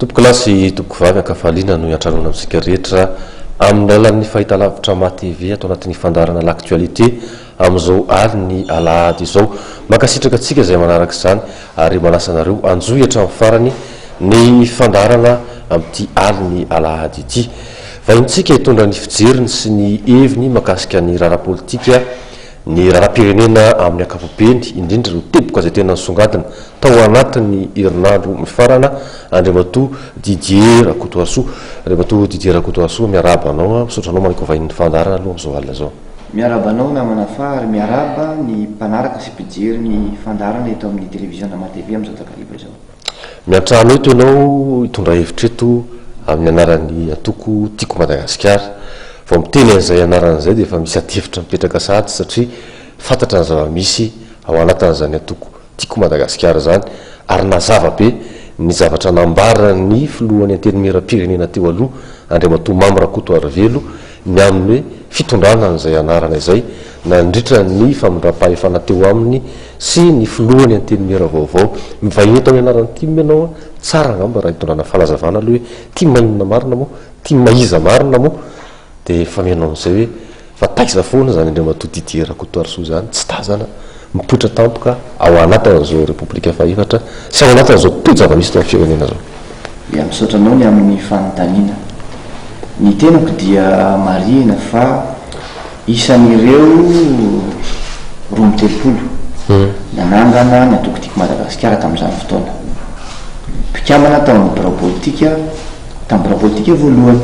Tompokolahy sy tompokovavy, ankafaliana no iantranoana amintsika rehetra amin'ny alalan'ny fahitalavitra MATV ato anatin'ny fandaharana L'actualité amin'izao alin'ny alahady izao. Mankasitraka antsika izay manaraka izany ary manasa anareo hanjohy hatramin'ny farany ny fandaharana amin'ity alin'ny alahady ity. Vahintsika hitondra ny fijeriny sy ny heviny mahakasika ny raharaha politika, ny raharaham-pirenena amin'ny ankapobeny, indrindra ireo teboka izay tena nisongadina tao anatin'ny herinandro mifarana, Andriamatoa Didier Rakotoarisoa. Andriamatoa Didier Rakotoarisoa, miarahaba anao, misaotra anao manaiky ho vahinin'ny fandaharana aloha amin'izao alina izao. Miarahaba anao namana fa ary miarahaba ny mpanaraka sy mpijery ny fandaharana eto amin'ny televiziona MATV amin'izao takariva izao. Miantrano eto ianao hitondra hevitra eto amin'ny anaran'ny antoko Tiako Madagasikara. Vao miteny an'izay anarana izay dia efa misy adihevitra mipetraka sahady satria fantatra ny zava-misy ao anatin'izany antoko Tiako Madagasikara izany ary nazava be ny zavatra nambaran'ny filohan'ny Antenimierampirenena teo aloha Andriamatoa Mamy Rakotoarivelo ny amin'ny hoe fitondrana an'izay anarana izay nandritra ny famindram-pahefana teo aminy sy ny filohan'ny Antenimiera vaovao. Mivahiny eto amin'ny anaran'ny tim ianao an, tsara angamba raha hitondrana fanazavana aloha hoe tim inona marina moa, tim iza marina moa? Dia efa mihaino amin'izay hoe fa taiza foana izany Andriamatoa Didier Rakotoarisoa izany, tsy tazana, mipoitra tampoka ao anatin'izao Repoblika fahefatra sy ao anatin'izao toe-java-misy eto amin'ny firenena izao. Dia misaotra anao ny amin'ny fanontaniana. Ny tenako dia marihina fa isan'ireo 32 nanangana ny antoko Tiako Madagasikara tamin'izany fotoana. Mpikambana tao amin'ny birao politika, tamin'ny birao politika voalohany.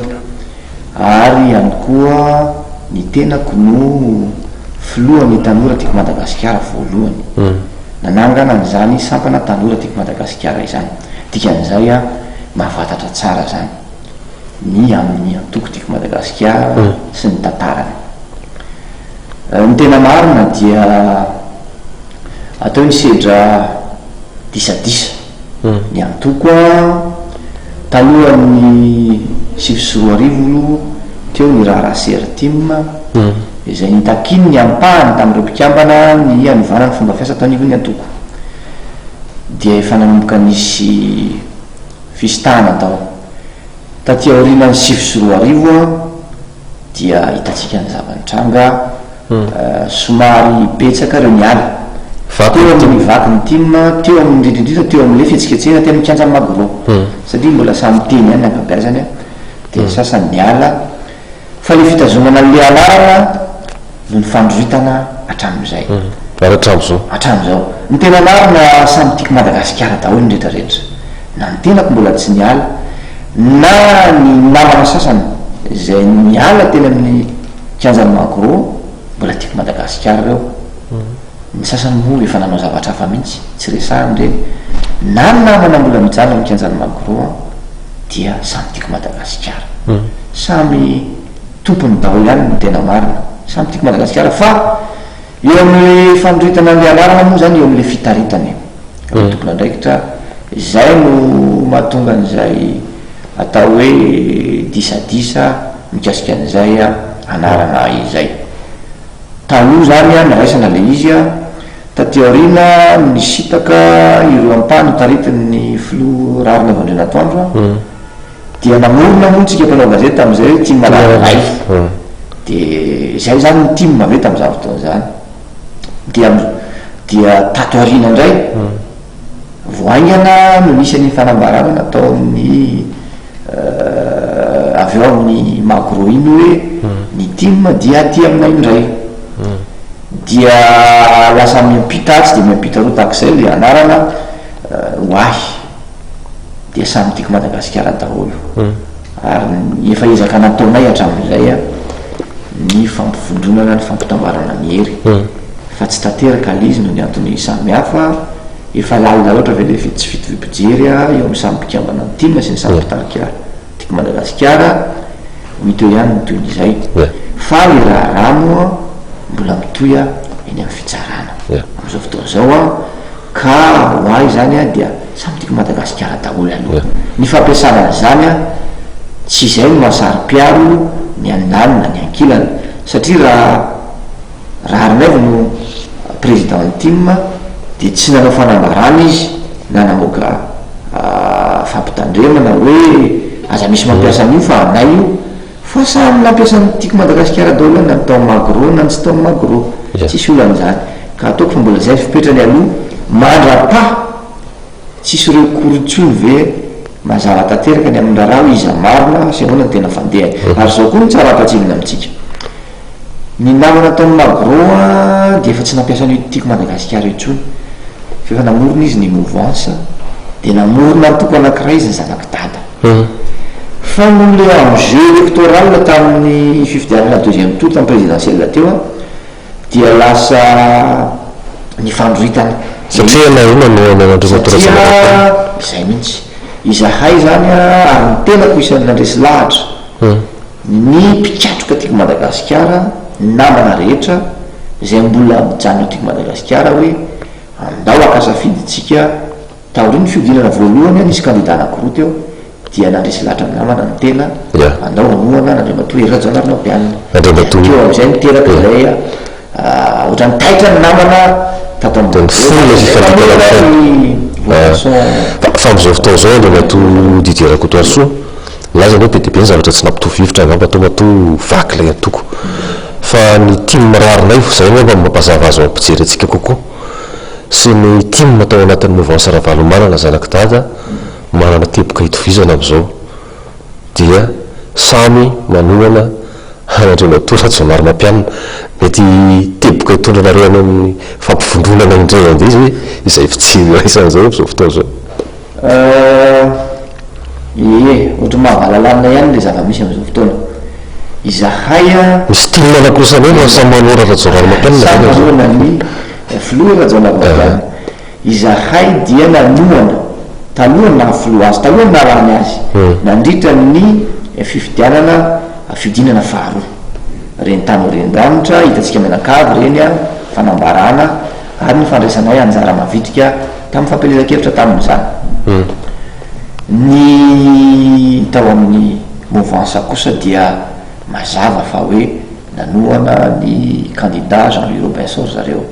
Ary ihany koa ny tenako no filohan'ny Tanora Tiako Madagasikara voalohany. Nanangana an'izany sampana Tanora Tiako Madagasikara izany. Dikan'izay aho mahafantatra tsara izany ny amin'ny antoko Tiako Madagasikara sy ny tantarany. Ny tena marina dia atao hoe nisedra disadisa ny antoko talohan'ny 2009 teo ny raharaha Sertim izay nitakian'ny ampahany tamin'ireo mpikambana ny hanovana ny fomba fiasa tao anivon'ny antoko. Dia efa nanomboka nisy fisintahana tao. Taty aorianan'ny 2009 dia hitantsika ny zava-nitranga, somary betsaka ireo niala. Teo amin'ny vaky ny tim, teo amin'ny indrindra indrindra teo amin'ilay fihetsiketsehana teny amin'ny kianjan'ny Magro. Satria mbola samy teny ihany ny ankabeazany, dia ny sasany niala. Fa ilay fitazomana an'ilay anarana no nifandroritana hatramin'izay. Ary hatramin'izao? Hatramin'izao. Ny tena marina samy tiako Madagasikara daholo ny rehetra rehetra. Na ny tenako mbola tsy niala, na ny namana sasany izay niala teny amin'ny kianjan'ny Magro mbola tiako Madagasikara ireo. Ny sasany moa efa nanao zavatra hafa mihitsy, tsy resahina ireny. Na ny namana mbola mijanona amin'ny kianjan'ny Magro dia samy tiako Madagasikara. Samy tompony daholo ihany no tena marina. Samy tiako Madagasikara fa eo amin'ilay fanoritana an'ilay anarana moa izany eo amin'ilay fitaritana eo. Ireo tompon'andraikitra, izay no mahatonga an'izay atao hoe disadisa mikasika an'izay anarana izay. Taloha izany niraisana ilay izy, taty aoriana nisintaka ireo ampahany notaritin'ny filoha Raharinaivo Andrianatoandro, dia namorona moa tsika mpanao gazety tamin'izay hoe Tim Raharinaivo. Dia izay izany ny Tim ve tamin'izany fotoana izany. Dia dia tato aoriana indray, vao haingana no nisy an'iny fanambarana natao amin'ny avy ao amin'ny Magro iny hoe ny tim dia aty aminay indray. Dia lasa miampita atsy dia miampita aroa tahaka izay ilay anarana ho ahy. Dia samy tiako Madagasikara daholo. Ary efa ezaka nataonay hatramin'izay ny fampivondronana, ny fampitambarana ny hery. Fa tsy tanteraka ilay izy noho ny antony samihafa. Efa lalina loatra ve ilay tsy fitoviam-pijery eo amin'ny samy mpikambana ny tim sy ny samy mpitarika Tiako Madagasikara? Ho hita eo ihany ny tohin'izay. Fa ny raharaha moa mbola mitohy eny amin'ny fitsarana amin'izao fotoana izao. Ka ho ahy izany dia samy tiako Madagasikara daholo aloha. Ny fampiasana an'izany tsy izay no mahasaro-piaro ny andaniny na ny ankilany. Satria raha Raharinaivo no président ny tim dia tsy nanao fanambarana izy na namoaka. fampitandremana hoe aza misy mampiasa an'io fa anay io, fa samy nampiasa ny Tiako Madagasikara daholo na ny tao Magro na ny tsy tao Magro, tsisy olana izany, ka ataoko fa mbola izay ny fipetrany aloha mandra-paha tsisy recours intsony ve mazava tanteraka ny amin'ny raharaha hoe iza marina sy ahoana ny tena fandehany, ary izao koa no tsara ampahatsiahivina amintsika. Ny namana tao amin'ny Magro dia efa tsy nampiasa an'io Tiako Madagasikara io intsony fa efa namorona izy ny mouvance dia namorona antoko anankiray izy ny zanak'i Dada. Fa noho ilay enjeu électoral tamin'ny fifidianana deuxième tour tamin'ny présidentielle teo dia lasa nifandroritana. Satria ianareo nanohana an'Andriamatoa Rajaonarivelo. Satria izay mihitsy. Izahay izany ary ny tenako isan'ny nandresy lahatra. Ny mpikatroka tiako Madagasikara, ny namana rehetra izay mbola mijanona tiako Madagasikara hoe andao haka safidy tsika, taorian'ny fihodinana voalohany nisy kandida anakiroa teo dia nandresy lahatra ny namana ny tena andao hanohana an'Andriamatoa Hery Rajaonarimampianina. Teo amin'izay niteraka izay Ohatran'ny taitra ny namana tato amin'ny Dia nifoha ilay fifandikana ny saina. Fa amin'izao fotoana izao Andriamatoa Didier Rakotoarisoa, nilaza aloha be dia be ny zavatra tsy nampitovy hevitra angamba tao matoa vaky ilay antoko. Fa ny tim Raharinaivo, izay angamba no mampazava azy ao amin'ny mpijery antsika kokoa, sy ny tim tao anatin'ny mouvance Ravalomanana zanak'i Dada manana teboka itovizana amin'izao. dia samy manohana an'Andriamatoa Rajaonarimampianina. Mety teboka hitondra anareo any amin'ny fampivondronana indray handeha izy hoe izay fijery iraisana izay amin'izao fotoana izao. Ie, ohatran'ny mahavalalanina ihany ilay zava-misy amin'izao fotoana. Izahay. Misy tim anankiroa samy hafa samy manohana Rajaonarimampianina Samy manohana ny filoha Rajaonarimampianina. Izahay dia nanohana, talohan'ny naha filoha azy, talohan'ny naha lany azy, nandritra ny fifidianana fihodinana faharoa. Ireny tany ho ren-danitra, hitantsika mianakavy ireny fanambarana ary ny fandraisanay anjara mavitrika tamin'ny fampielezan-kevitra tamin'izany. Ny tao amin'ny mouvance kosa dia mazava fa hoe nanohana ny kandida Jean Louis Robinson ry zareo.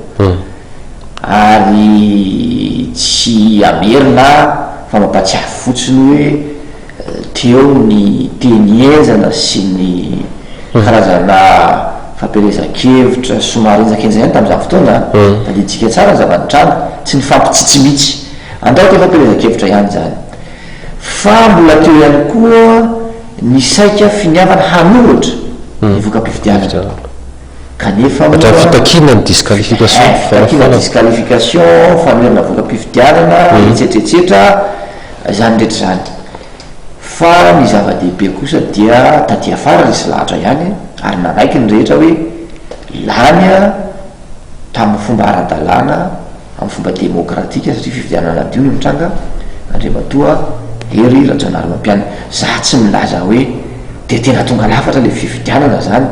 Ary tsy hamerina fa mampatsiahy fotsiny hoe teo ny teny henjana sy ny karazana fampielezan-kevitra somary henjankenjana ihany tamin'izany fotoana an! Tadidintsika tsara ny zava-nitranga, tsy nifampitsitsy mihitsy. Andao atao fampielezan-kevitra ihany izany. Fa mbola teo ihany koa ny saika finiavana hanohitra ny voka-pifidianana. Kanefa moa. Hatramin'ny fitakiana ny disqualification. Eh, fitakiana disqualification, fanoherana voka-pifidianana, etsetra etsetra, izany rehetra izany. Fa ny zava-dehibe kosa dia taty afara resy lahatra ihany ary nanaiky ny rehetra hoe lany tamin'ny fomba ara-dalàna amin'ny fomba demokratika satria fifidianana nadio no nitranga, Andriamatoa Hery Rajaonarimampianina. Za tsy milaza hoe dia tena tonga lafatra le fifidianana zany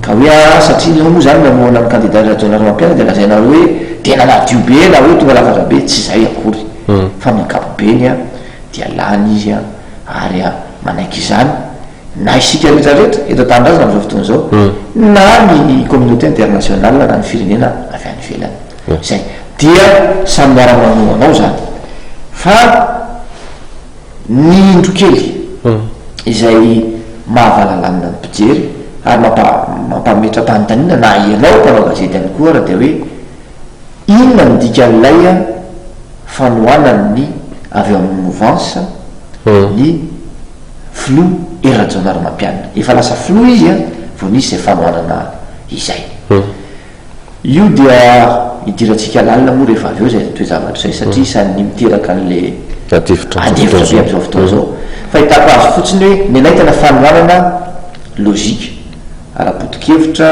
ka hoe aa satria nareo moa zany nanohana ny kandida Hery Rajaonarimampianina dia lazainareo hoe tena nadio be na hoe tonga lafatra be, tsy zay akory fa amin'ny ankapobeny dia lany izy ary manaiky izany na isika rehetra rehetra eto an-tanindrazana amin'izao fotoana izao na ny communauté internationale na ny firenena avy any ivelany. Zay. Dia samy miara-manohana ao zany. Fa ny indro kely izay mahavalalanina ny mpijery ary mampa- mampametra-panontaniana na ianao mpanao gazety ihany koa ara dia hoe inona no dikan'ilay fanohanan'ny avy ao amin'ny mouvance ny filoha Hery Rajaonarimampianina. Efa lasa filoha izy vao nisy izay fanohanana izay. Io dia idirantsika lalina moa rehefa avy eo izay toe-javatra izay satria isan'ny miteraka an'le Adihevitra adihevitra be amin'izao fotoana izao. Fahitako azy fotsiny hoe ny anay tena fanohanana logique, ara-poto-kevitra,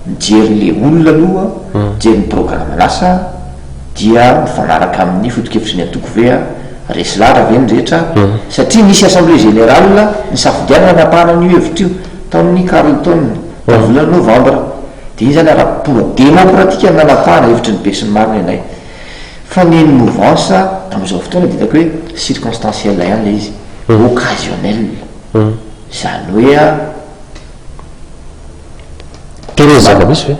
mijery le olona aloha, mijery ny programan'asa dia mifanaraka amin'ny foto-kevitry ny antoko ve, resy lahatra ve ny rehetra, satria nisy assemblée générale nisafidianana hanapahana an'io hevitra io tao amin'ny Carlton tamin'ny volana novambra. Dia iny zany ara-pomba demokratika no nanapahana hevitry ny besinimaro ny anay. Fa ny an'ny mouvance amin'izao fotoana dia hitako hoe circonstanciel ihany ilay izy, occasionnel. Izany hoe a. Teren'ny zava-misy ve?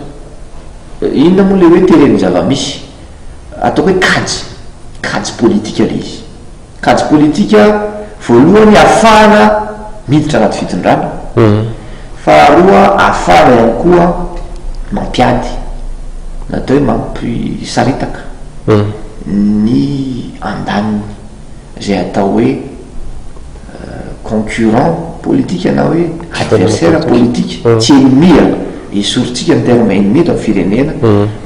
Inona moa ilay hoe teren'ny zava-misy? Ataoko hoe kajy, kajy politika ilay izy. Kajy politika voalohany ahafahana miditra anaty fitondrana, faharoa ahafahana ihany koa mampiady na atao hoe mampisaritaka ny andaniny izay atao hoe concurrent politique na hoe adversaire politique, tsy ennemi a, esorintsika ny terme ennemi eto amin'ny firenena,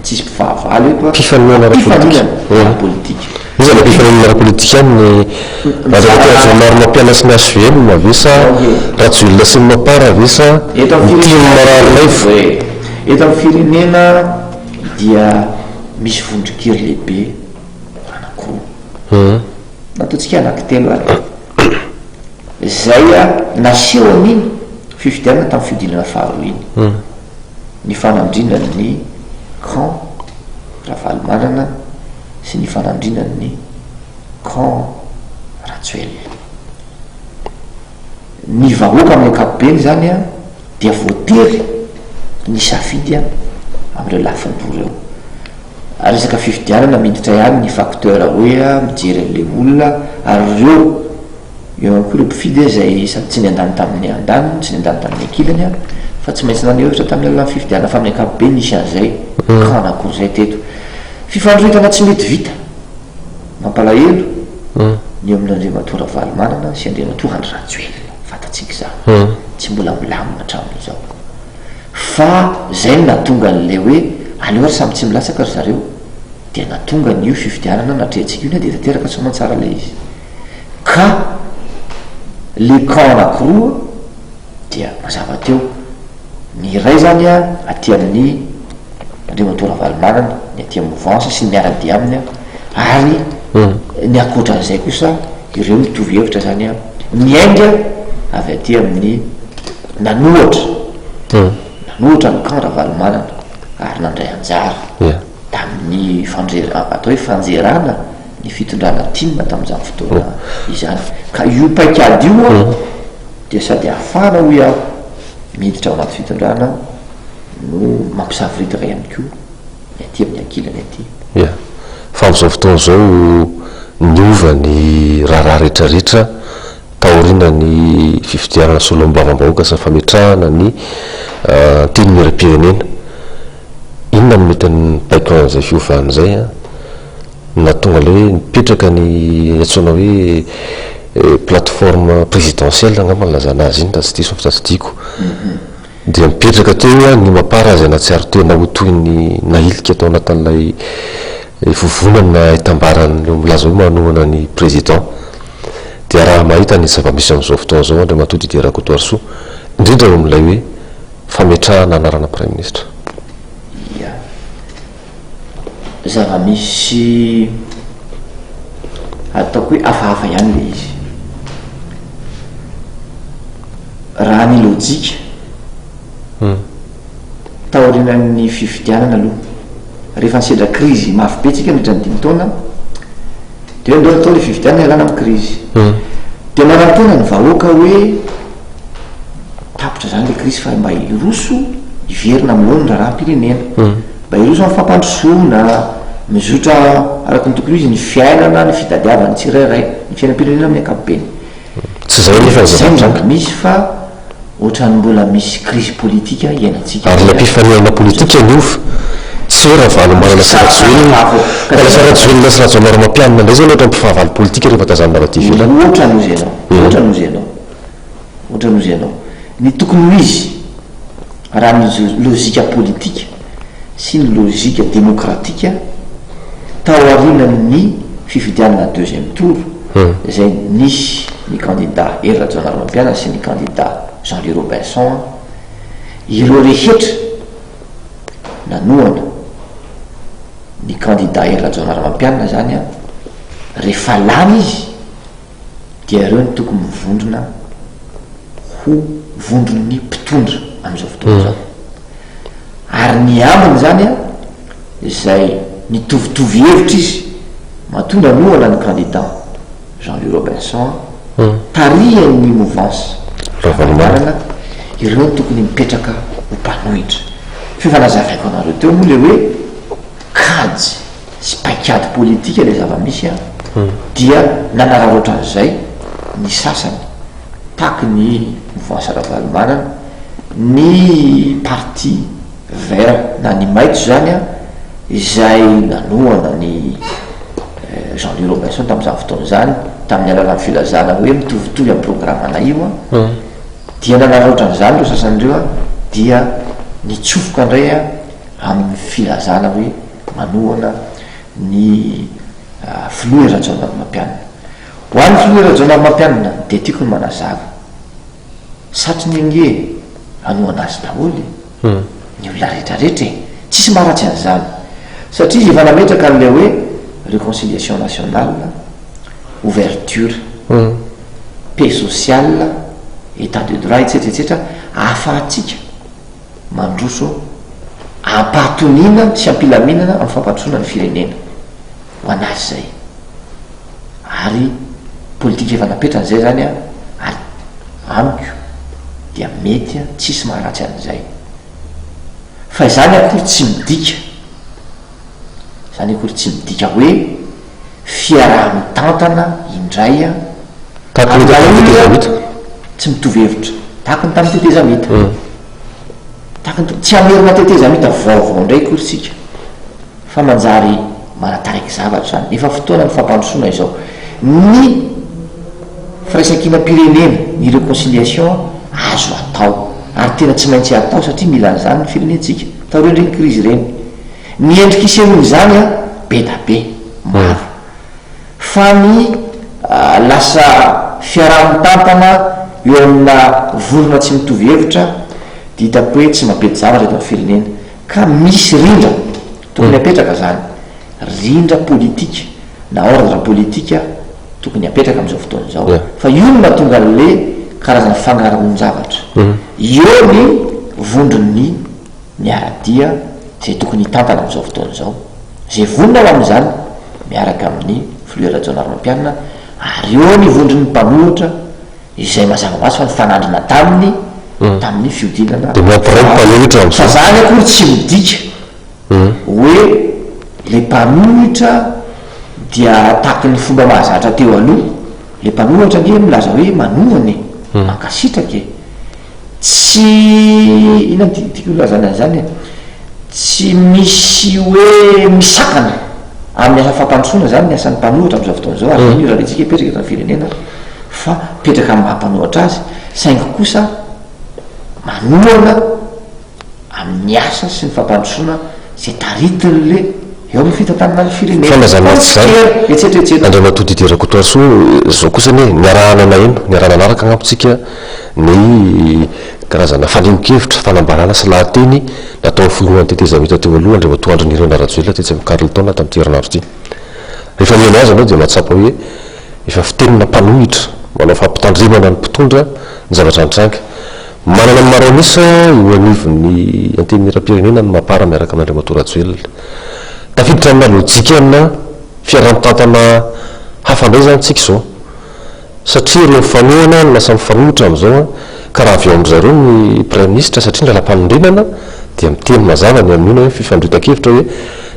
tsisy mpifahavalo eto a, Mpifaninana ara-politika. Mpifaninana ara-politika. Iza no mpifaninana ara-politika aminy? Andriamatoa Rajaonarimampianina sy ny HVM ve sa Rajoelina sy ny Mapar ve sa Eto amin'ny ny Tim firenena, Raharinaivo? eto amin'ny firenena dia misy vondron-kery lehibe anankiroa. Nataontsika anankitelo ary. Izay naseho an'iny fifidianana tamin'ny fihodinana faharoa iny. Ny fanandrinan'ny camp Ravalomanana sy ny fanandrinan'ny camp Rajoelina. Ny vahoaka amin'ny ankapobeny izany dia voatery nisafidy amin'ireo lafiny roa ireo. Ary resaka fifidianana miditra ihany ny facteur hoe mijery an'ilay olona ary ireo eo ihany koa ireo mpifidy izay sady tsy niandany tamin'ny andaniny tsy niandany tamin'ny ankilany fa tsy maintsy naneho hevitra tamin'ny alalan'ny fifidianana fa amin'ny ankapobeny nisy an'izay camp anankiroa izay teto. Fifandroritana tsy mety vita. Mampalahelo ny eo amin'Andriamatoa Ravalomanana sy Andriamatoa Andry Rajoelina. Fantatsika izany. Tsy mbola milamina hatramin'izao. Fa zay no nahatonga an'ilay hoe aleo ary samy tsy milatsaka ry zareo dia nahatonga an'io fifidianana natrehantsika io na dia tanteraka soamantsara ilay izy. Ka le camp anakiroa dia mazava teo. Ny iray zany an aty amin'ny Andriamatoa Ravalomanana, ny aty amin'ny mouvance sy ny miara-dia aminy an, ary ny ankoatran'izay kosa ireo mitovy hevitra zany an, miainga avy aty amin'ny Nanohatra, nanohatra ny camp Ravalomanana ary nandray anjara tamin'ny fandre- atao hoe fanjerana ny fitondrana tim tamin'izany fotoana izany. Ka io paikady io an, dia sady ahafahana hoy aho miditra ao anaty fitondrana no mampisavoritaka ihany koa ny aty amin'ny ankilany aty. Ia. Fa amin'izao fotoana izao niova ny raharaha rehetrarehetra Taorian'ny fifidianana solombavambahoaka sy ny fametrahana ny Antenimierampirenena, inona no mety nibaiko an'izay fiovana izay nahatonga ilay hoe nipetraka ny antsoina hoe plateforme présidentielle angamba no nilazana azy iny raha tsy diso ny fitadidiako. Dia mipetraka teo ny Mapar izay nahatsiaro tena ho toy ny nahilika tao anatin'ilay vovonana itambaran'ireo milaza hoe manohana ny Président. Dia raha mahita ny zava-misy amin'izao fotoana izao Andriamatoa Didier Rakotoarisoa, indrindra eo amin'ilay hoe fametrahana anarana Praiminisitra. Ia. Zava-misy ataoko hoe hafahafa ihany ilay izy. Raha ny lojika, taorianan'ny fifidianana aloha, rehefa nisedra krizy mafy be tsika nandritra ny dimy taona, dia hoe ndao atao ilay fifidianana hialana amin'ny krizy. Dia manantena ny vahoaka hoe tapitra izany ilay krizy fa mba hiroso hiverina amin'ny laoniny ny raharaham-pirenena. Mba hiroso amin'ny fampandrosoana, mizotra araka ny tokony ho izy ny fiainana, ny fitadiavan'ny tsirairay, ny fiainam-pirenena amin'ny ankapobeny. Tsy izay anefa ny Izay no zava-mitranga. zava-misy fa ohatran'ny mbola misy krizy politika iainantsika Ary ilay mpifaninana politika niova. Tsy hoe Ravalomanana sy Rajoelina. Fa lasa Rajoelina sy Rajaonarimampianina indray izao no ohatran'ny mpifahavalo politika rehefa tazanina avy aty ivelany. Ohatran'ny hozy ianao. Ohatran'ny hozy ianao. Ohatran'ny hozy ianao. Ny tokony ho izy, raha ny lojika politika sy ny lojika demokratika taorianan'ny fifidianana deuxième tour izay nisy ny kandida Hery Rajaonarimampianina sy ny kandida Jean Louis Robinson, ireo rehetra nanohana ny kandida Hery Rajaonarimampianina izany rehefa lany izy dia ireo no tokony mivondrona ho vondron'ny mpitondra amin'izao fotoana izao. Ary ny ambiny izany an, izay nitovitovy hevitra izy matoa nanohana ny candidat Jean Louis Robinson tarihan'ny mouvance Ravalomanana, ireo no tokony mipetraka ho mpanohitra. F'efa nazavaiko anareo teo moa ilay hoe kajy sy paikady politika ilay zava-misy an. Dia nanararaotra an'izay ny sasany, tahaky ny Mouvance Ravalomanana, ny parti vert na ny maitso izany an, izay nanohana an'i Jean Louis Robinson tamin'izany fotoana izany, tamin'ny alalan'ny filazana hoe mitovitovy amin'ny programanay io an, dia nanararaotra an'izany ireo sasany ireo an, dia nitsofoka indray an amin'ny filazana hoe manohana ny Filoha Rajaonarimampianina. Ho an'ny Filoha Rajaonarimampianina dia tiako ny manazava, satriny ange hanohana azy daholo e, ny olona rehetra rehetra e, tsisy maharatsy an'izany, satria izy efa nametraka an'ilay hoe reconciliation nationale, ouverture, paix sociale, état de droit etsetra etsetra ahafahantsika mandroso am-pahatoniana sy am-pilaminana amin'ny fampandrosoana ny firenena. Ho an'azy izay. Ary politika efa napetrany izay izany an, ary amiko dia mety an, tsisy maharatsy an'izay. Fa izany akory tsy midika, izany akory tsy midika hoe fiaraha-mitantana indray an, Tahaka ny tamin'ny tetezamita. Tsy mitovy hevitra. Tahaka ny tamin'ny tetezamita. Tahaka ny, tsy hamerina tetezamita vaovao indray akory isika fa manjary manataraiky zavatra izany. Efa fotoanan'ny fampandrosoana izao. Ny firaisankinam-pirenena, ny réconciliation azo atao ary tena tsy maintsy atao satria mila an'izany ny firenentsika taorian'ireny krizy ireny. Ny endrika isehoan'izany an, be da be, maro. Fa ny lasa fiaraha-mitantana eo amina vondrona tsy mitovy hevitra dia hitako hoe tsy mampety zavatra eto amin'ny firenena. Ka misy rindra tokony hapetraka izany, rindra politika na ordre politika tokony hapetraka amin'izao fotoana izao. Fa io no mahatonga an'le karazana fangaroan-javatra. Eo ny vondron'ny miara-dia izay tokony hitantana amin'izao fotoana izao, izay vonona ho amin'izany miaraka amin'ny Filoha Rajaonarimampianina ary eo ny vondron'ny mpanohitra izay mazava ho azy fa nifanandrina taminy tamin'ny fihodinana Dia mampiray ny mpanohitra amin'izao. Fa izany akory tsy midika hoe ilay mpanohitra dia tahaky ny fomba mahazatra teo aloha, ilay mpanohitra ange milaza hoe manohana e, mankasitraka e. Tsy, inona no tiako hilazana an'izany e? Tsy misy hoe misakana amin'ny asa fampandrosoana izany ny asan'ny mpanohitra amin'izao fotoana izao, ary izay no irariantsika hipetraka eto amin'ny firenena fa mipetraka amin'ny maha mpanohitra azy, saingy kosa manohana amin'ny asa sy ny fampandrosoana izay taritin'le eo amin'ny fitantanana ny firenena. Fa na izany na tsy izany, Etsetra etsetra. Andriamatoa Didier Rakotoarisoa, izao kosa anie, niarahana naheno, niaraha-nanaraka angamba tsika ny karazana fanehoan-kevitra, fanambarana sy lahateny nataon'ny filohan'ny tetezamita teo aloha, Andriamatoa Andry Nirina Rajoelina tetsy amin'ny Carlton tamin'ity herinandro ity. Rehefa mihaino azy ianao dia mahatsapa hoe efa fitenina mpanohitra, manao fampitandremana ny mpitondra ny zavatra nitranga. Manana ny maro an'isa eo anivon'ny Antenimierampirenena ny Mapar miaraka amin'Andriamatoa Rajoelina. Tafiditra amina lojikana fiaraha-mitantana hafa indray izany isika izao. Satria ireo mifanohana no lasa mifanohitra amin'izao ka raha avy ao amin-dry zareo ny Praiminisitra satria ny lalàmpanorenana dia miteny mazava ny amin'io na hoe fifandrohitan-kevitra hoe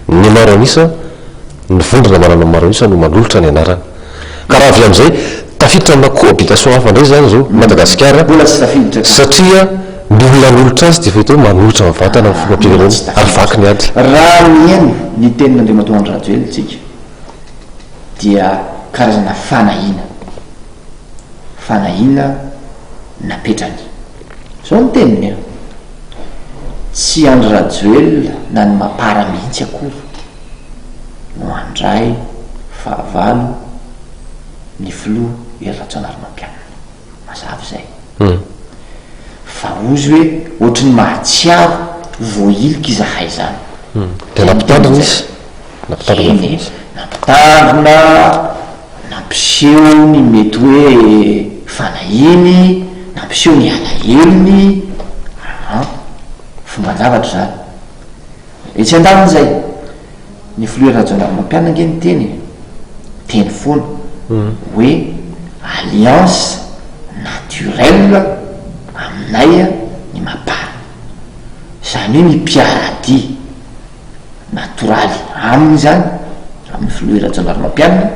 ny maro an'isa, ny vondrona manana ny maro an'isa no manolotra ny anarany. Ka raha avy amin'izay, tafiditra amina cohabitation hafa indray izany izao Madagasikara Mbola tsy tafiditra ka. satria ny olona hanolotra azy dia efa hita hoe manolotra mivantana ny filoham-pirenena ary vaky ny ady. Raha mihaino ny tenin'Andriamatoa Andry Rajoelina isika dia karazana fanahiana, fanahiana napetrany. Izao ny teniny an, tsy Andry Rajoelina na ny Mapar mihitsy akory no handray fahavalo ny filoha Hery Rajaonarimampianina. Mazava izay. Fa hozy hoe ohatry ny mahatsiaro voahilika izahay izany. Dia nampitandrina izy. Nampitandrina Eny e, nampitandrina, nampiseho ny mety hoe fanahiany, nampiseho ny alahelony, aa fomban-javatra izany. Etsy andanin'izay, ny filoha Rajaonarimampianina ange niteny e, niteny foana hoe alliance naturelle aminay ny Mapar. Izany hoe ny mpiara-dia natoraly aminy izany, amin'ny filoha Rajaonarimampianina.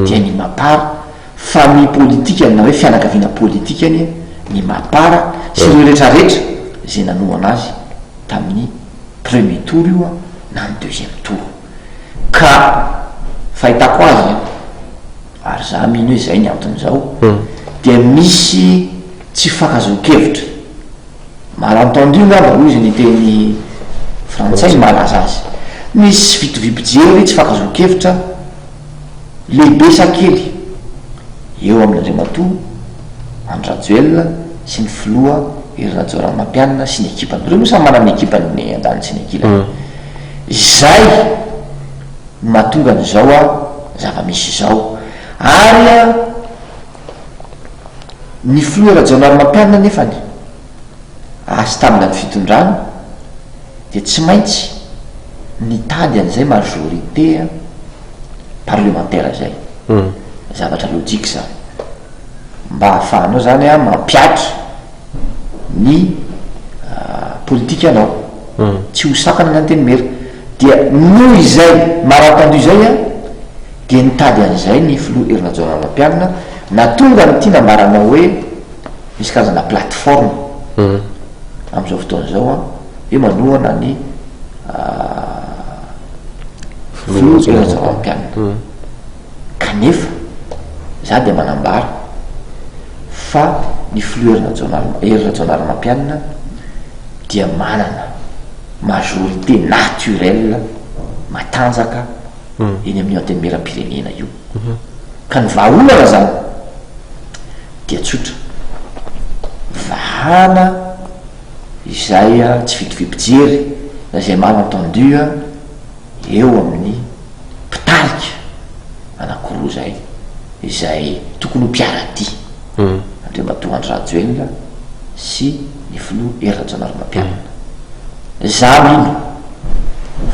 dia ny Mapar, famille politikany na hoe fianakaviana politikany ny Mapar sy ireo retraretra izay nanohana azy tamin'ny premier tour io na ny deuxième tour. Ka fahitako azy an, ary za mino hoe izay ny anton'izao, dia misy tsy fifankazahoan-kevitra, malentendu ngamba hoy izy ny teny frantsay no mahalaza azy, misy tsy fitoviam-pijery, tsy fifankazahoan-kevitra lehibe sa kely eo amin'Andriamatoa Andry Rajoelina sy ny filoha Hery Rajaonarimampianina sy ny ekipany. Ireo moa samy manana ny ekipany ny andaniny sy ny ankilany. Izay no mahatonga an'izao zava-misy izao. Ary ny filoha Rajaonarimampianina anefany haha-stable ny fitondrany dia tsy maintsy nitady an'izay majorité parlementaire izay. Zavatra logique izany. Mba hahafahanao izany mampihatra ny politikanao. Tsy ho sakana ny antenimiera. Dia noho izay malentendu izay an, dia nitady an'izay ny filoha Hery Rajaonarimampianina, nahatonga an'ity nambaranao hoe misy karazana plateforme amin'izao fotoana izao an, hoe manohana ny filoha Hery Rajaonarimampianina. Kanefa, za dia manambara fa ny filoha Hery Rajaonarimampianina dia manana majorité naturelle matanjaka eny amin'io antenimierampirenena io. Ka ny vahaolana zany dia tsotra, vahana izay tsy fitoviam-pijery na izay malentendu eo amin'ny mpitarika anankiroa izay, izay tokony ho mpiara-dia, Andriamatoa Andry Rajoelina sy ny Filoha Hery Rajaonarimampianina. Za mino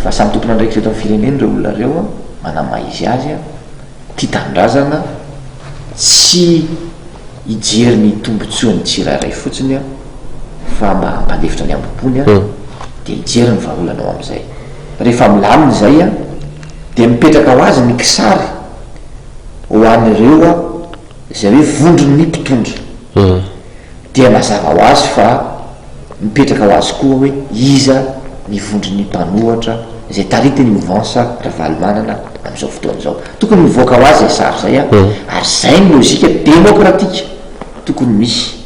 fa samy tompon'andraikitra eto amin'ny firenena ireo olona ireo, manana maha izy azy, tia tanindrazana, tsy hijery ny tombotsoan'ny tsirairay fotsiny fa mba hampandefitra ny hambom-pony dia hijery ny vahaolana ao amin'izay. Rehefa milamina izay dia mipetraka ho azy ny kisary ho an'ireo izay hoe vondron'ny mpitondra. Dia mazava ho azy fa mipetraka ho azy koa hoe iza ny vondron'ny mpanohatra izay taritin'ny mouvance Ravalomanana amin'izao fotoana izao. Tokony mivoaka ho azy izay sary izay an, ary izay ny lojika demokratika tokony misy.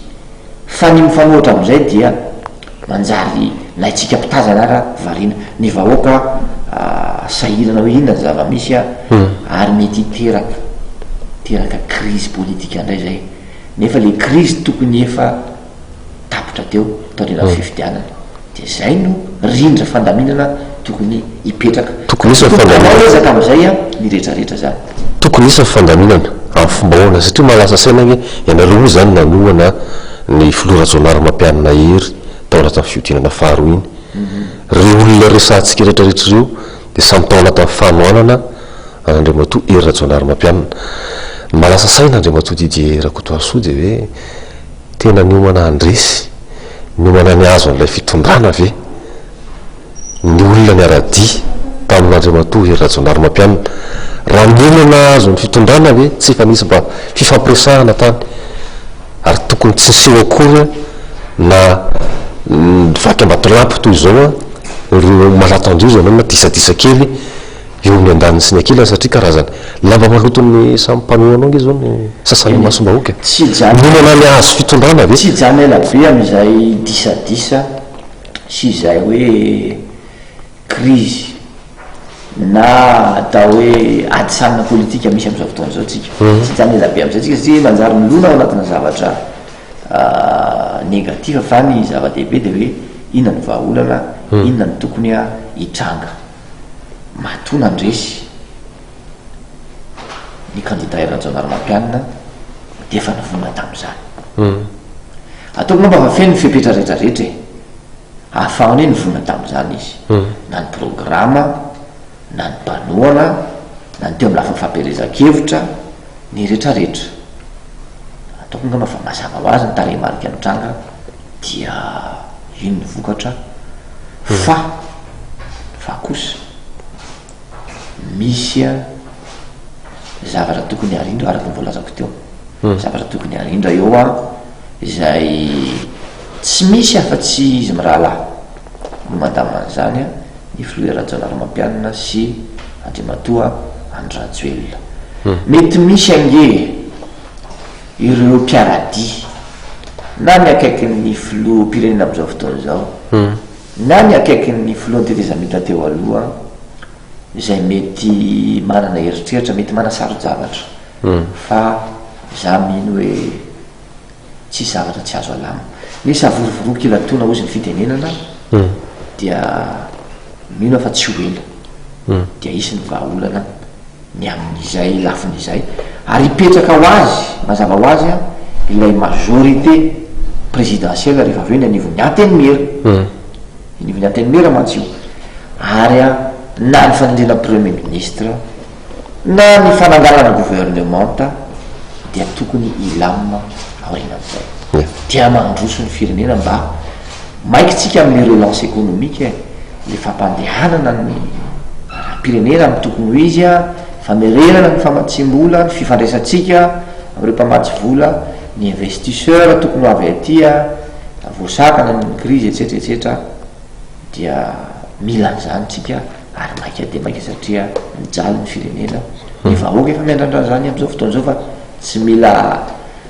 Fa ny mifanohitra amin'izay dia manjary na isika mpitazana ara variana, ny vahoaka sahirana hoe inona ny zava-misy an, ary mety hiteraka hiteraka crise politique indray izay. Nefa le crise tokony efa tapitra teo taorianan'ny fifidianana. Dia zay no rindra fandaminana tokony hipetraka. Tokony hisy ny fandaminana. Hanao ezaka amin'izay an, ny retraretra zany. Tokony hisy ny fandaminana amin'ny fomba ahoana? Satria mahalasa saina ange, ianareo moa izany nanohana ny filoha Rajaonarimampianina Hery tao anatin'ny fihodinana faharoa iny. Ireo olona resahantsika retraretra ireo dia samy tao anatin'ny fanohanana an'Andriamatoa Hery Rajaonarimampianina. Ny mahalasa saina Andriamatoa Didier Rakotoarisoa dia hoe tena niomana handresy, niomana ny hahazo an'ilay fitondrana ve ny olona niara-dia tamin'Andriamatoa Hery Rajaonarimampianina? Raha niomana hahazo ny fitondrana ve tsy efa nisy mba fifampiresahana tany ary tokony tsy niseho akory na vaky ambatolampy toy izao ireo malentendu izany na disadisa kely eo amin'ny andaniny sy ny ankilany satria karazany lamba maloton'ny samy mpanohana ao ange izao ny sasany imasom-bahoaka e! Tsy hijanona Miomana ny hahazo fitondrana ve? Tsy hijanona ela be amin'izay disadisa sy izay hoe krizy na atao hoe ady sanina politika misy amin'izao fotoana izao tsika. Tsy hijanona ela be amin'izay tsika satria manjary milona ao anatina zavatra negatif fa ny zava-dehibe dia hoe inona no vahaolana, inona no tokony hitranga. Matoa nandresy ny kandida Hery Rajaonarimampianina dia efa nivonona tamin'izany. Ataoko angamba fa feno ny fepetra rehetrarehetra e! Ahafahany hoe nivonona tamin'izany izy. Na ny programa, na ny mpanohana, na ny teo amin'ny lafiny fampielezan-kevitra, ny rehetrarehetra. Ataoko angamba fa mazava ho azy ny tarehimarika nitranga dia iny ny vokatra fa Fa kosa misy a. Zavatra tokony harindra araka ny voalazako teo. Zavatra tokony harindra eo an, izay tsy misy afa-tsy izy mirahalahy no mandamina an'izany an, ny filoha Hery Rajaonarimampianina sy Andriamatoa Andry Rajoelina. Mety misy ange ireo mpiara-dia na ny akaikin'ny filoham-pirenena amin'izao fotoana izao na ny akaikin'ny filohan'ny tetezamita teo aloha izay mety manana eritreritra, mety manasaro-javatra fa za mino hoe tsisy zavatra tsy azo alamina. Ny savorovoroa kilatoana hozy ny fitenenana dia mino aho fa tsy ho ela dia hisy ny vahaolana ny amin'izay lafiny izay ary hipetraka ho azy, mazava ho azy ilay majorité présidentielle rehefa avy eo ny anivon'ny antenimiera. Anivon'ny antenimiera mantsy io ary na ny fanendrena premier ministre na ny fananganana gouvernementa dia tokony hilamina aorianan'izay. Dia mandroso ny firenena mba maika tsika amin'ny relance économique e, le fampandehanana ny raharaham-pirenena amin'ny tokony ho izy, famerenana ny famatsiam-bola, ny fifandraisantsika amin'ireo mpamatsy vola, ny investisseur tokony ho avy aty, voasakana noho ny krizy etsetra etsetra dia mila an'izany tsika ary maika dia maika satria mijaly ny firenena, ny vahoaka efa miandrandra an'izany amin'izao fotoana izao fa tsy mila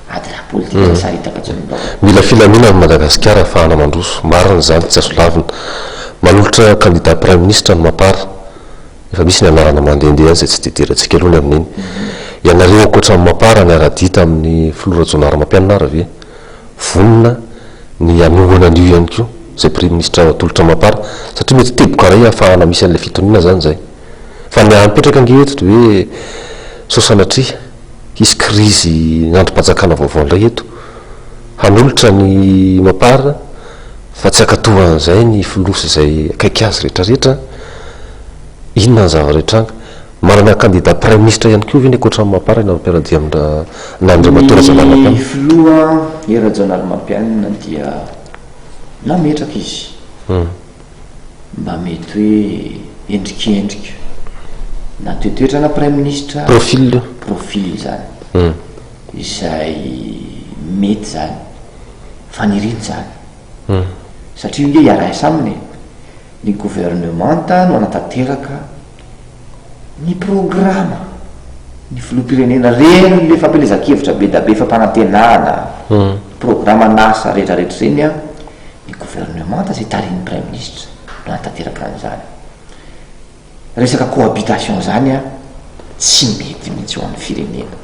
ady raha politika na saritaka intsony ny vahoaka. Mila filaminana i Madagasikara ahafahana mandroso, marina izany, tsy azo lavina. Manolotra kandida praiminisitra ny Mapar, efa misy ny anarana mandehandeha any izay tsy dia idirantsika aloha ny amin'iny. Ianareo ankoatra ny Mapar niara-dia tamin'ny filoha Rajaonarimampianina ary ve vonona ny hanohana an'io ihany koa izay praiminisitra atolotra Mapar satria mety teboka iray ahafahana misy an'ilay fitoniana izany izay. Fa ny apetraka ange eto dia hoe sao sanatria hisy krizy andrim-panjakana vaovao indray eto hanolotra ny Mapar fa tsy hankatoa an'izay ny filoha sy izay akaiky azy rehetrarehetra, inona ny zavatra hitranga? Manana kandida praiminisitra ihany koa ve ny ankoatra ny Mapar ianareo mpiara-dia amin-dRandriamatoa Rajaonarimampianina? Ny filoha Hery Rajaonarimampianina dia nametraka izy mba mety hoe endrikendrika na toetoetra-na praiminisitra, Profil. profil izany, izay mety izany, faniriany izany. Satria io nge iaraha-miasa aminy e. Ny governemanta no hanatanteraka ny programa, ny filoham-pirenena, reny le fampielezan-kevitra be da be fampanantenana, programan'asa rehetra rehetra ireny an, ny governemanta izay tarihin'ny praiminisitra no hanatanteraka an'izany. Resaka cohabitation zany an, tsy mety mihitsy ho an'ny firenena.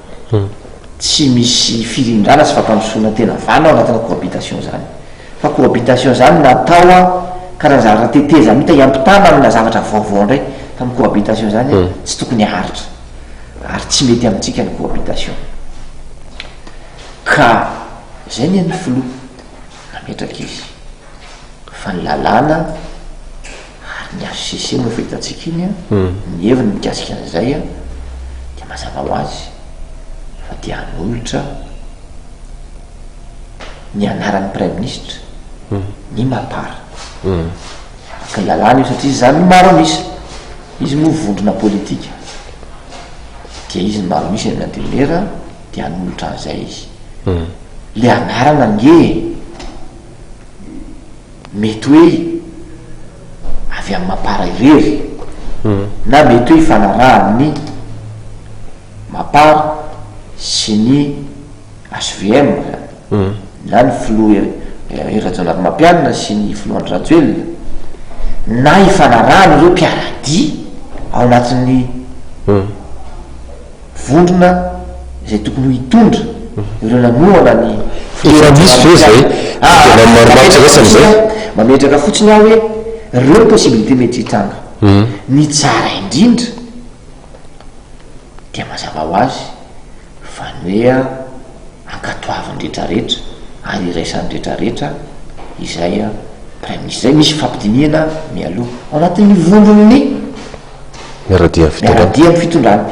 Tsy misy firindrana sy fampandrosoana tena vanona ao anatina cohabitation zany. Fa cohabitation zany natao an, karazana zavatra tetezamita hiampitana amina zavatra vaovao indray, fa ny cohabitation zany an, tsy tokony haharitra. Ary tsy mety amintsika ny cohabitation. Ka zay ny an'ny filoha, nametraka izy fa ny lalàna, Ary ny HCC moa efa hitantsika iny an, ny heviny mikasika an'izay an, dia mazava ho azy fa dia hanolotra ny anaran'ny praiminisitra ny Mapar. Araka ny lalàna io satria izy izany no maro an'isa. Izy moa vondrona politika dia izy no maro an'isa eny amin'ny antenimiera dia hanolotra an'izay izy. Le anarana ange e! Mety hoe avy amin'ny Mapar irery na mety hoe ifanarahan'ny Mapar sy ny HVM zany na ny filoha Hery Rajaonarimampianina sy ny filoha Andry Rajoelina na ifanarahan'ireo mpiara-dia ao anatin'ny vondrona izay tokony ho hitondra ireo nanohana ny Efa misy ve izay dingana maromaro iraisana izay? Mametraka fotsiny aho hoe ireo ny possibilité mety hitranga. Ny tsara indrindra dia mazava ho azy fa ny hoe ankatoavin'ny retraretra ary iraisan'ny retraretra izay praiminisitra izay. Misy fifampidinihana mialoha ao anatin'ny vondron'ny Miara-dia amin'ny fitondrana. Miara-dia amin'ny fitondrana.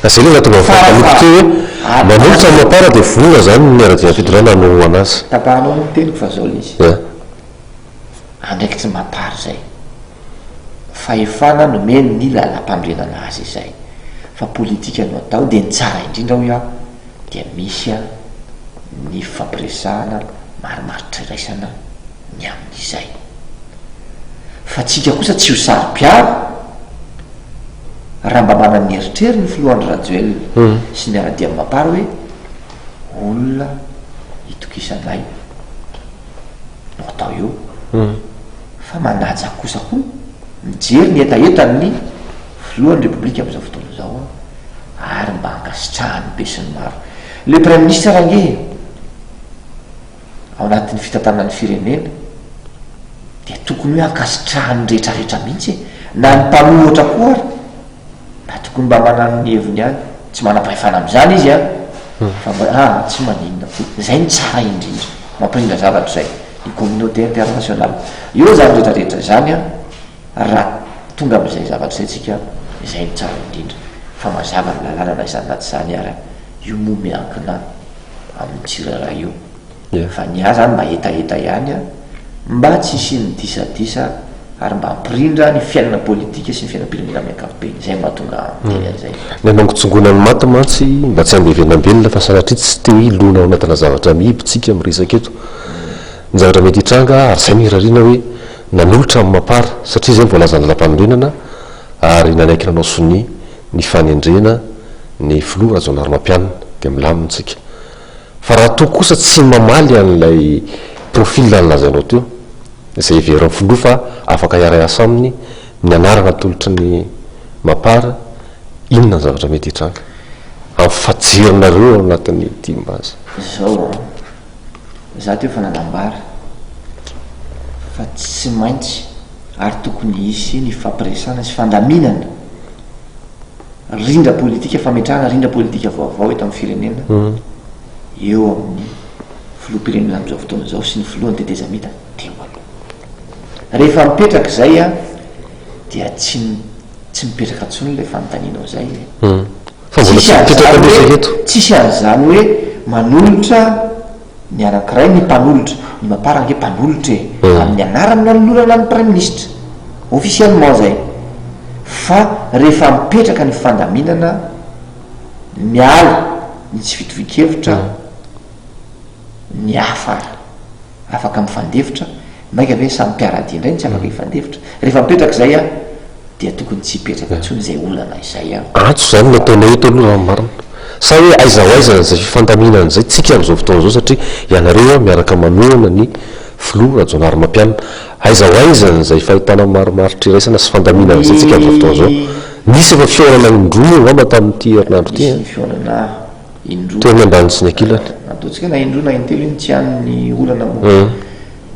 Ka izay ilay nahatonga ny fanontaniako teo hoe manolotra ny Mapar dia vonona izany ny miara-dia amin'ny fitondrana hanohana azy. Tapahanao ny teniko fa zao ilay izy. Ya. Andraikitry ny Mapar izay. Fahefana nomeny ny lalàmpanorenana azy izay. Fa politika no atao dia ny tsara indrindra hoy aho dia misy ny fifampiresahana marimaritra iraisana ny amin'izay. Fa tsika kosa tsy ho saro-piaro raha mba manana ny eritreriny ny filoha Andry Rajoelina sy ny miara-dia amin'ny Mapar hoe olona itokisanay no atao eo fa manaja kosa koa mijery ny hetahetan'ny filohan'ny Repoblika amin'izao fotoana izao ary mba ankasitrahan'ny besinimaro. Le Praiminisitra range e! Ao anatin'ny fitantanana ny firenena dia tokony hoe ankasitrahan'ny rehetrarehetra mihitsy e! Na ny mpanohitra koa ary mba tokony mba manano ny heviny ihany. Tsy manam-pahefana amin'izany izy an! Fa mba ah tsy maninona koa. Izay no tsara indrindra. Mampirindra zavatra izay. Ny communauté internationale. Eo izany rehetrarehetra izany an, raha tonga amin'izay zavatra izay tsika, izay no tsara indrindra. Fa mazava ny lalàna na izany na tsy izany ary an, io moa miankina amin'ny tsirairay io. Fa ny ahy zany mba hetaheta ihany an, mba tsy hisian'ny disadisa ary mba hampirindra ny fiainana politika sy ny fiainam-pirenena amin'ny ankapobeny. Izay no mahatonga ahy miteny an'izay. Ny hanongotsongoana ny maty mantsy mba tsy handevenam-belona fa sanatria tsy te hilona ao anatina zavatra mihibo tsika miresaka eto. Ny zavatra mety hitranga ary izay no irariana hoe nanolotra ny Mapar satria izay no voalazan'ny lalàmpanorenana ary nanaiky nanao sonia ny fanendrena ny filoha Rajaonarimampianina dia milamina tsika. Fa raha toa kosa tsy mamaly an'ilay profil nolazainao teo, izay heverin'ny filoha fa afaka hiara-hiasa aminy, ny anarana atolotry ny Mapar, inona ny zavatra mety hitranga? Amin'ny fajerinareo ao anatin'ny tim azy. Izao an, za teo efa nanambara fa tsy maintsy ary tokony hisy ny fampiresana sy fandaminana rindra politika, fametrahana rindra politika vaovao eto amin'ny firenena eo amin'ny filoham-pirenena amin'izao fotoana izao sy ny filohan'ny tetezamita teo aloha. Rehefa mipetraka izay an, dia tsy tsy mipetraka intsony ilay fanontanianao izay e. Fa mbola tsy mipetraka aloha izay eto. Tsisy an'izany hoe manolotra Ny anankiray ny mpanolotra, ny mapar ange mpanolotra e, amin'ny anarany no anolorana ny praiminisitra, officiellement zay, fa rehefa mipetraka ny fandaminana, miala ny tsy fitovian-kevitra, ny hafa ary afaka mifandefitra, mainka ve ny samy mpiara-dia indray no tsy afaka hifandefitra, rehefa mipetraka izay an, dia tokony tsy hipetraka intsony izay olana izay an. Antso izany no ataonao eto aloha raha ny marina. Sa hoe aiza ho aiza izay fifandaminana izay tsika amin'izao fotoana izao satria ianareo miaraka manohana ny filoha Rajaonarimampianina. Aiza ho aiza izay fahitana marimaritra iraisana sy fandaminana izay tsika amin'izao fotoana izao. Nisy efa fihaonana indroa angamba tamin'ity herinandro ity Nisy ny fihaonana indroa. Teo amin'ny andaniny sy ny ankilany. Ataontsika na indroa na intelo iny tsy any ny olana moa.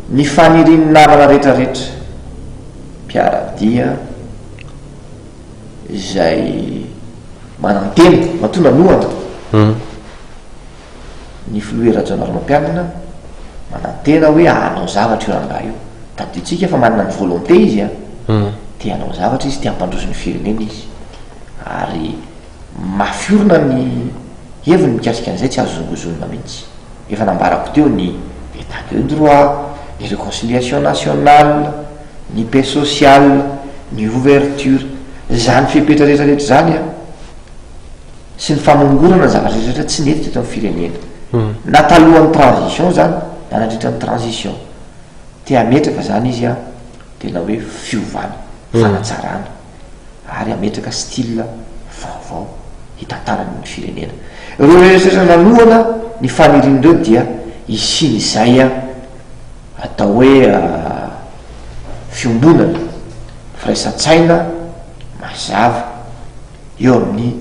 Ny fanirian'ny namana rehetrarehetra. Mpiara-dia izay manantena, matoa nanohana ny filoha Hery Rajaonarimampianina, manantena hoe hanao zavatra io rangahy io. Tadidintsika fa manana ny volonté izy an, te hanao zavatra izy, te hampandroso ny firenena izy. Ary mafy orina ny heviny mikasika an'izay, tsy azo zongozonina mihitsy. Efa nambarako teo ny état de droit, ny réconciliation nationale, ny paix sociale, ny ouverture, izany fepetra rehetra rehetra izany an, sy ny famongorana ny zavatra rehetra rehetra tsy nety teto amin'ny firenena. Na talohan'ny transition izany, na nandritra ny transition. Te hametraka izany izy an, tena hoe fiovana, fanatsarana. ary hametraka style vaovao hitantanany ny firenena. Ireo rehetra nanohana ny fanirian'ireo dia hisian'izay atao hoe fiombonana, firaisan-tsaina mazava eo amin'ny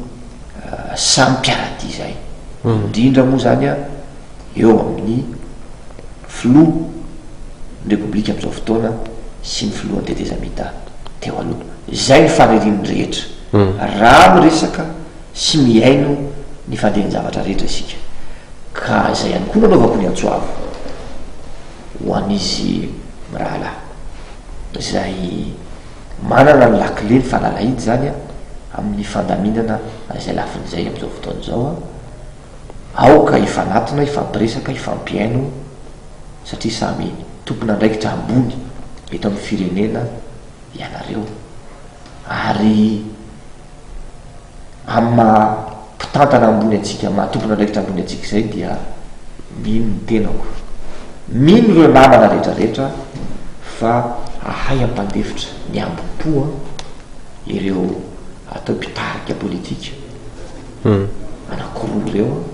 samy mpiara-dia izay, indrindra moa izany eo amin'ny filoha ny Repoblika amin'izao fotoana sy ny filohan'ny tetezamita teo aloha. Izay ny fanirian'ny rehetra raha miresaka sy mihaino ny fandehan-javatra rehetra isika. Ka izay ihany koa no anaovako ny antso avo ho an'izy mirahalahy izay manana ny lakile, ny fanalahidy izany amin'ny fandaminana an'izay lafiny izay amin'izao fotoana izao. Aoka hifanatona, hifampiresaka, hifampihaino satria samy tompon'andraikitra ambony eto amin'ny firenena ianareo ary Amin'ny maha mpitantana ambony antsika, maha tompon'andraikitra ambony antsika izay dia mino ny tenako, mino ireo namana rehetra rehetra fa hahay hampandefitra ny ambom-po ireo atao mpitarika politika anankiroa ireo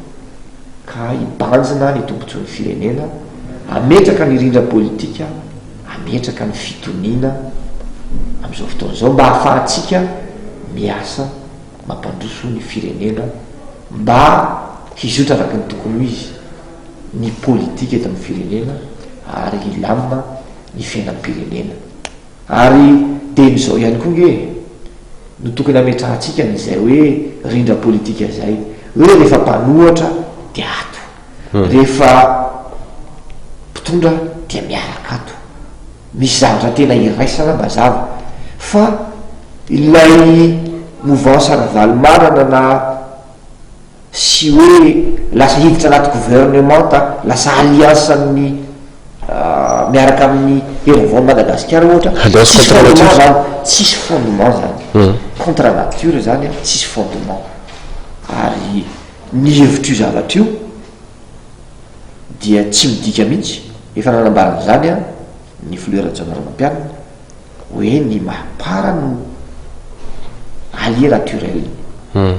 ka hibanjina ny tombontsoan'ny firenena, hametraka ny rindram-politika, hametraka ny fitoniana amin'izao fotoana izao mba hahafahantsika miasa mampandroso ny firenena mba hizotra araka ny tokony ho izy ny politika eto amin'ny firenena ary hilamina ny fiainam-pirenena. Ary dia izao ihany koa nge no tokony hametrahantsika an'izay hoe rindram-politika izay, hoe rehefa mpanohatra dia ato, rehefa mpitondra dia miaraka ato. Misy zavatra tena iraisana mazava fa ilay mouvance Ravalomanana na sy hoe lasa hiditra anaty gouvernementa, lasa alliance amin'ny miaraka amin'ny Hery Vaovaon'i Madagasikara ohatra, Alliance tsisy contre fondement nature. zany, tsisy fondement zany, contre nature zany an, tsisy fondement, ary ny hevitr'io zavatra io dia tsy midika mihitsy, efa nanambara an'izany an ny filoha Rajaonarimampianina, hoe ny mapar no allié naturel-ny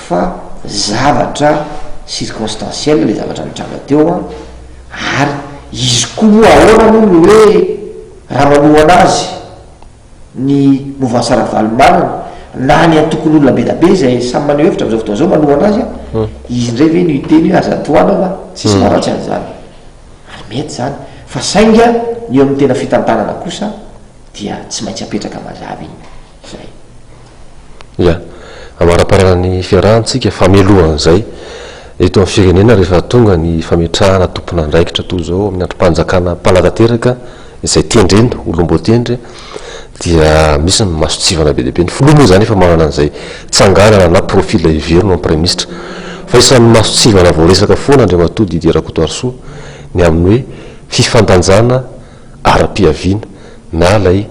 fa zavatra circonstanciel le zavatra nitranga teo an, ary izy koa moa ahoana moa no hoe raha manohana azy ny mouvance Ravalomanana na ny antokon'olona be da be izay samy maneho hevitra amin'izao fotoana izao manohana azy an, izy indray ve no hiteny hoe aza tohanana, tsisy maharatsy an'izany. Ary mety izany, fa sainga ny eo amin'ny tena fitantanana kosa dia tsy maintsy apetraka mazava iny izay. Ya. Amaraparana ny fiarahantsika fa mialohan'izay, eto amin'ny firenena rehefa tonga ny fametrahana tompon'andraikitra toy izao amin'ny andrim-panjakana mpanatanteraka izay tendrena, olom-boatendry, dia misy ny mason-tsivana be dia be. Ny filoha moa izany efa manana an'izay tsanganana na profil heveriny ho praiminisitra. Fa isan'ny mason-tsivana voaresaka foana Andriamatoa Didier Rakotoarisoa ny amin'ny hoe fifandanjana ara-pihaviana na ilay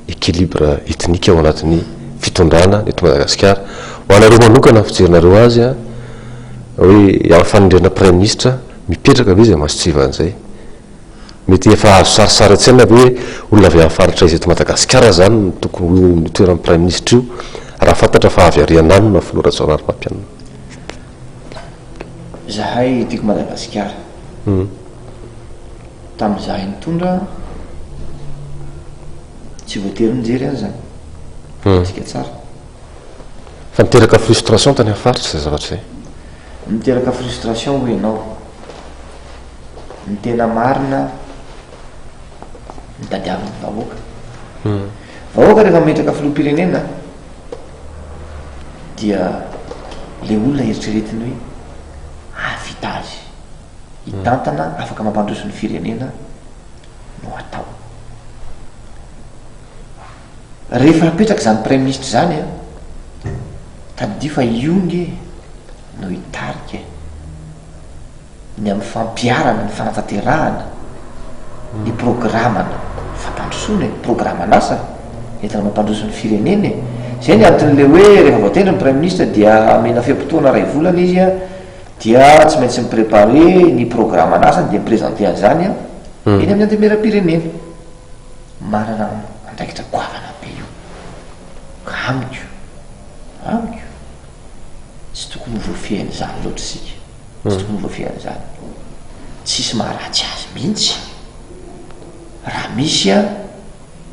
équilibre ethnique ao anatin'ny fitondrana eto Madagasikara. Ho anareo manokana ny fijerinareo azy hoe amin'ny fanendrena praiminisitra mipetraka ve izay mason-tsivana izay? Mety efa azo sarisary an-tsaina ve hoe olona avy amin'ny faritra aiza eto Madagasikara izany no tokony ho eo amin'io toeran'ny praiminisitra io raha fantatra fa avy ary Ananona ny filoha Rajaonarimampianina? Zahay Tiako Madagasikara, tamin'izahay nitondra tsy voatery nijery an'izany, fantatsika tsara. Fa niteraka frustration tany amin'ny faritra izay zavatra izay. Niteraka frustration hoy ianao. Ny tena marina ny tadiavin'ny vahoaka. Vahoaka rehefa mametraka filoham-pirenena dia le olona eritreretiny hoe hahavita azy, hitantana, afaka mampandroso ny firenena no atao. Rehefa apetraka izany praiminisitra izany an, tadidio fa io nge no hitarika e. ny amin'ny fampiharana ny fanatanterahana ny programana fampandrosoana e, programan'asa entina mampandroso ny firenena e. Zay ny anton'le hoe rehefa voatendry ny praiminisitra dia amena fe-potoana iray volana izy a, dia tsy maintsy mi-preparer ny programan'asany dia mi-presenter an'izany a eny amin'ny antenimierampirenena. Manana andraikitra goavana be io. Ka amiko, amiko, tsy tokony ho voafehin'izany loatra isika. Tsy tokony ho voafehin'izany. Tsisy maharatsy azy mihitsy raha misy an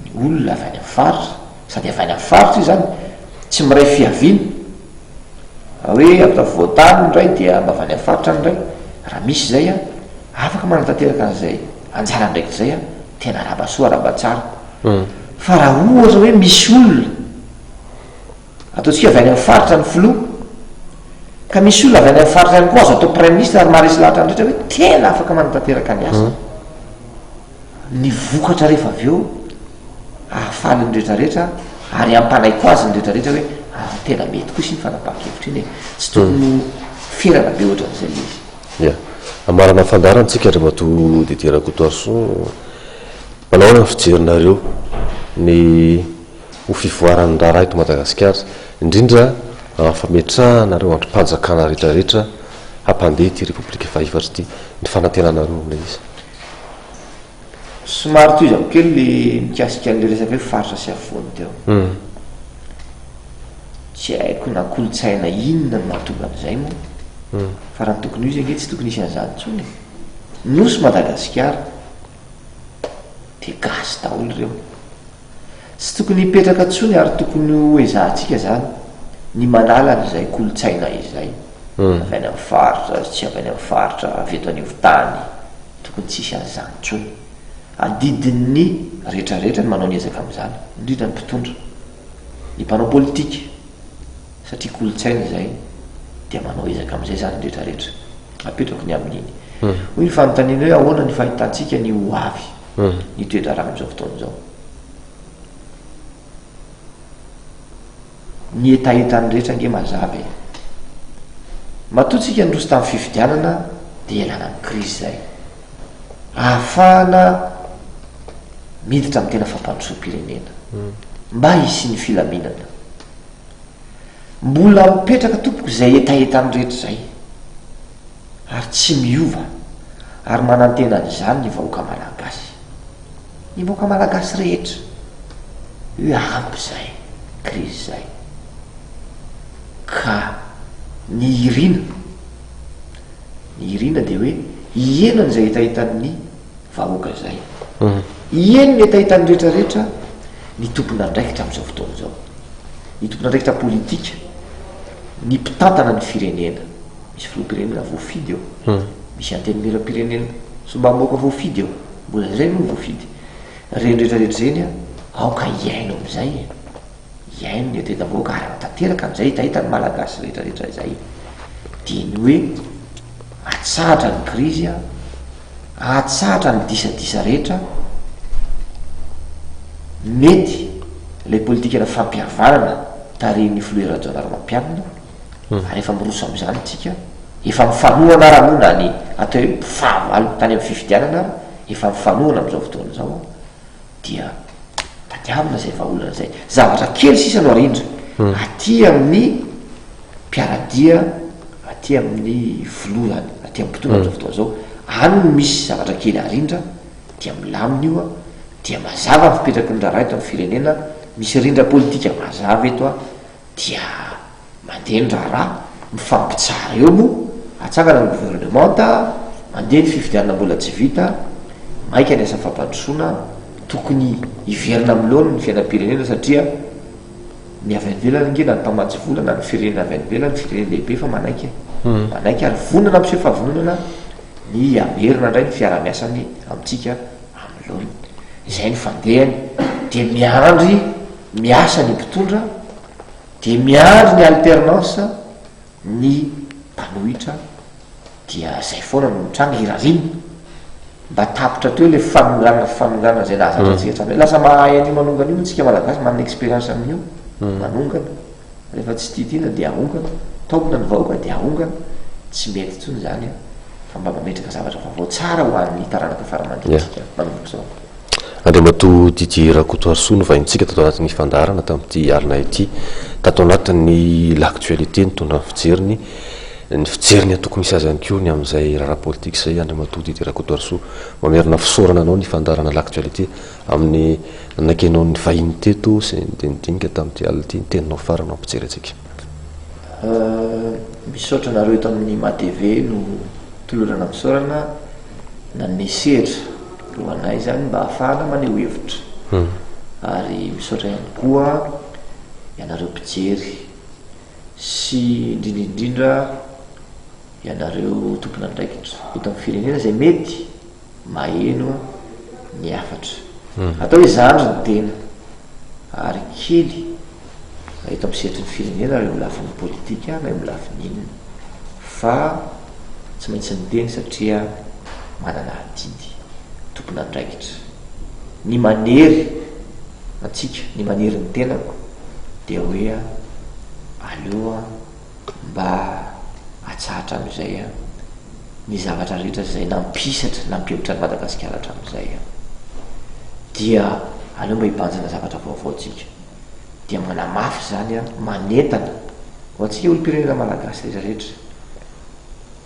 ny olona avy any amin'ny faritra, sady avy any amin'ny faritra izy zany, tsy miray fiaviana, raha hoe avy afovoan-tany ny iray dia mba avy any amin'ny faritra ny iray, raha misy izay an, afaka manatanteraka an'izay anjara andraikitra izay an, tena arahaba soa arahaba tsara. Fa raha ohatra hoe misy olona Ataontsika avy any amin'ny faritra ny filoha, ka misy olona avy any amin'ny faritra ihany koa azo atao praiminisitra ary maharesy lahatra ny rehetra hoe tena afaka manatanteraka ny asany. Ny vokatra rehefa avy eo ahafaly ny rehetra rehetra ary hampanaiko azy ny rehetra rehetra hoe ah, tena mety kosa iny fanapahan-kevitra iny e. Tsy tokony ho ferana be ohatran'izay ilay izy. Ya. Hamarana ny fandaharana tsika Andriamatoa Didier Rakotoarisoa. Manao ahoana ny fijerinareo ny ho fivoaran'ny raharaha eto Madagasikara, indrindra. Amin'ny fametrahana ireo andrim-panjakana rehetra rehetra hampandeha ity Repoblika fahefatra ity, ny fanantenanareo amin'ilay izy. Somary tohizako kely le mikasika an'le resaka hoe faritra sy afovoany teo. Tsy haiko na kolontsaina inona no mahatonga an'izay moa. Fa raha ny tokony ho izy ange tsy tokony hisy an'izany intsony e. Nosy Madagasikara dia gasy daholo ireo. Tsy tokony hipetraka intsony ary tokony ho ezahantsika izany ny manala an'izay kolontsaina izay. Avy any amin'ny faritra, tsy avy any amin'ny faritra, avy eto anivon-tany. Tokony tsy hisy an'izany intsony. Adidin'ny rehetra rehetra ny manao ny ezaka amin'izany, indrindra ny mpitondra, ny mpanao politika, satria kolontsaina izay dia manao ezaka amin'izay izany ny rehetra rehetra. Apetrako ny amin'iny. Hoy ny fanontaniana hoe ahoana ny fahitantsika ny ho avy, ny toe-draharaha amin'izao fotoana izao. Ny hetahetan'ny rehetra ange mazava e. Matoa tsika niroso tamin'ny fifidianana dia ialana amin'ny krizy izay. Ahafahana miditra amin'ny tena fampandrosoam-pirenena. Mba hisian'ny filaminana. Mbola mipetraka tompoko izay hetahetan'ny rehetra izay. Ary tsy miova. Ary manantena an'izany ny vahoaka malagasy. Ny vahoaka malagasy rehetra. Hoe ampy izay krizy izay. Ka ny irina, ny irina dia hoe hihenana izay hetahetan'ny vahoaka izay. Hiheno ny hetahetan'ny rehetra rehetra ny tompon'andraikitra amin'izao fotoana izao. Ny tompon'andraikitra politika, ny mpitantana ny firenena. Misy filoham-pirenena voafidy eo. Misy antenimieram-pirenena solombavambahoaka voafidy eo. Mbola izay moa voafidy. Ireny rehetra rehetra ireny an, aoka hihaino amin'izay e. Hihaino ny hetahetam-bahoaka ary hanatanteraka an'izay hetahetan'ny Malagasy rehetra rehetra izay. Dia ny hoe atsahatra ny krizy an, atsahatra ny disadisa rehetra, mety ilay politikana fampihavanana tarihin'ny filoha Rajaonarimampianina, Ary efa miroso amin'izany tsika, efa mifanohana ara moa na ny atao hoe mpifahavalo tany amin'ny fifidianana ara, efa mifanohana amin'izao fotoana izao dia tadiavina izay vahaolana izay. Zavatra kely sisa no arindra aty amin'ny mpiara-dia, aty amin'ny filoha zany, aty amin'ny mpitondra amin'izao fotoana izao, any no misy zavatra kely arindra dia milamina io an, dia mazava ny fipetraky ny raharaha eto amin'ny firenena, misy rindra politika mazava eto an, dia mandeha ny raharaha, mifampitsara eo moa, atsangana ny governemanta, mandeha ny fifidianana mbola tsy vita, maika ny asa fampandrosoana, tokony hiverina amin'ny laoniny ny fiainam-pirenena satria ny avy any ivelany ange na ny mpamatsy vola na ny firenena avy any ivelany, firenena lehibe efa manaiky e, manaiky ary vonona hampiseho fahavononana ny hamerina indray ny fiaraha-miasany amintsika amin'ny laoniny. Izay ny fandehany, dia miandry miasa ny mpitondra dia miandry ny alternance ny mpanohitra dia zay foana no mitranga irariana mba tapitra teo le fanonganana fanonganana zay nahazatra antsika hatramin'izay lasa mahay an'io manongana io tsika malagasy manana expérience amin'io manongana rehefa tsy tiatiana dia ahongana taomina ny vahoaka dia ahongana tsy mety intsony zany a fa mba mametraka zavatra vaovao tsara ho an'ny taranaka faramandimby manomboka izao. Andriamatoa Didier Rakotoarisoa no vahintsika tato anatin'ny fandaharana tamin'ity alina ity. Tato anatin'ny L'actualité nitondra ny fijeriny, ny fijerin'ny antoko misy azy ihany koa ny amin'izay raharaha politika izay Andriamatoa Didier Rakotoarisoa. Mamerina fisaorana anao ny fandaharana L'actualité amin'ny nanakenao ny vahiny teto sy nidinidinika tamin'ity alina ity. Ny teninao farany ho ampijery antsika. Misaotra anareo eto amin'ny MATV no tolorana fisaorana nanome sehatra. Ho anay izany mba ahafahana maneho hevitra. Ary misaotra ihany koa ianareo mpijery sy indrindra indrindra ianareo tompon'andraikitra eto amin'ny firenena izay mety maheno ny hafatra. Atao hoe zandry ny tena ary kely na eto amin'ny sehatry ny firenena na eo amin'ny lafiny politika na eo amin'ny lafiny inona fa tsy maintsy miteny satria manana adidy, tompon'andraikitra. Ny manery antsika, ny manery ny tenako dia hoe aleo mba atsahatra amin'izay ny zavatra rehetra izay nampisatra, nampihemotra an'i Madagasikara hatramin'izay. Dia aleo mba hibanjina zavatra vaovao tsika. Dia manamafy izany, manentana. Ho antsika olom-pirenena malagasy rehetra rehetra,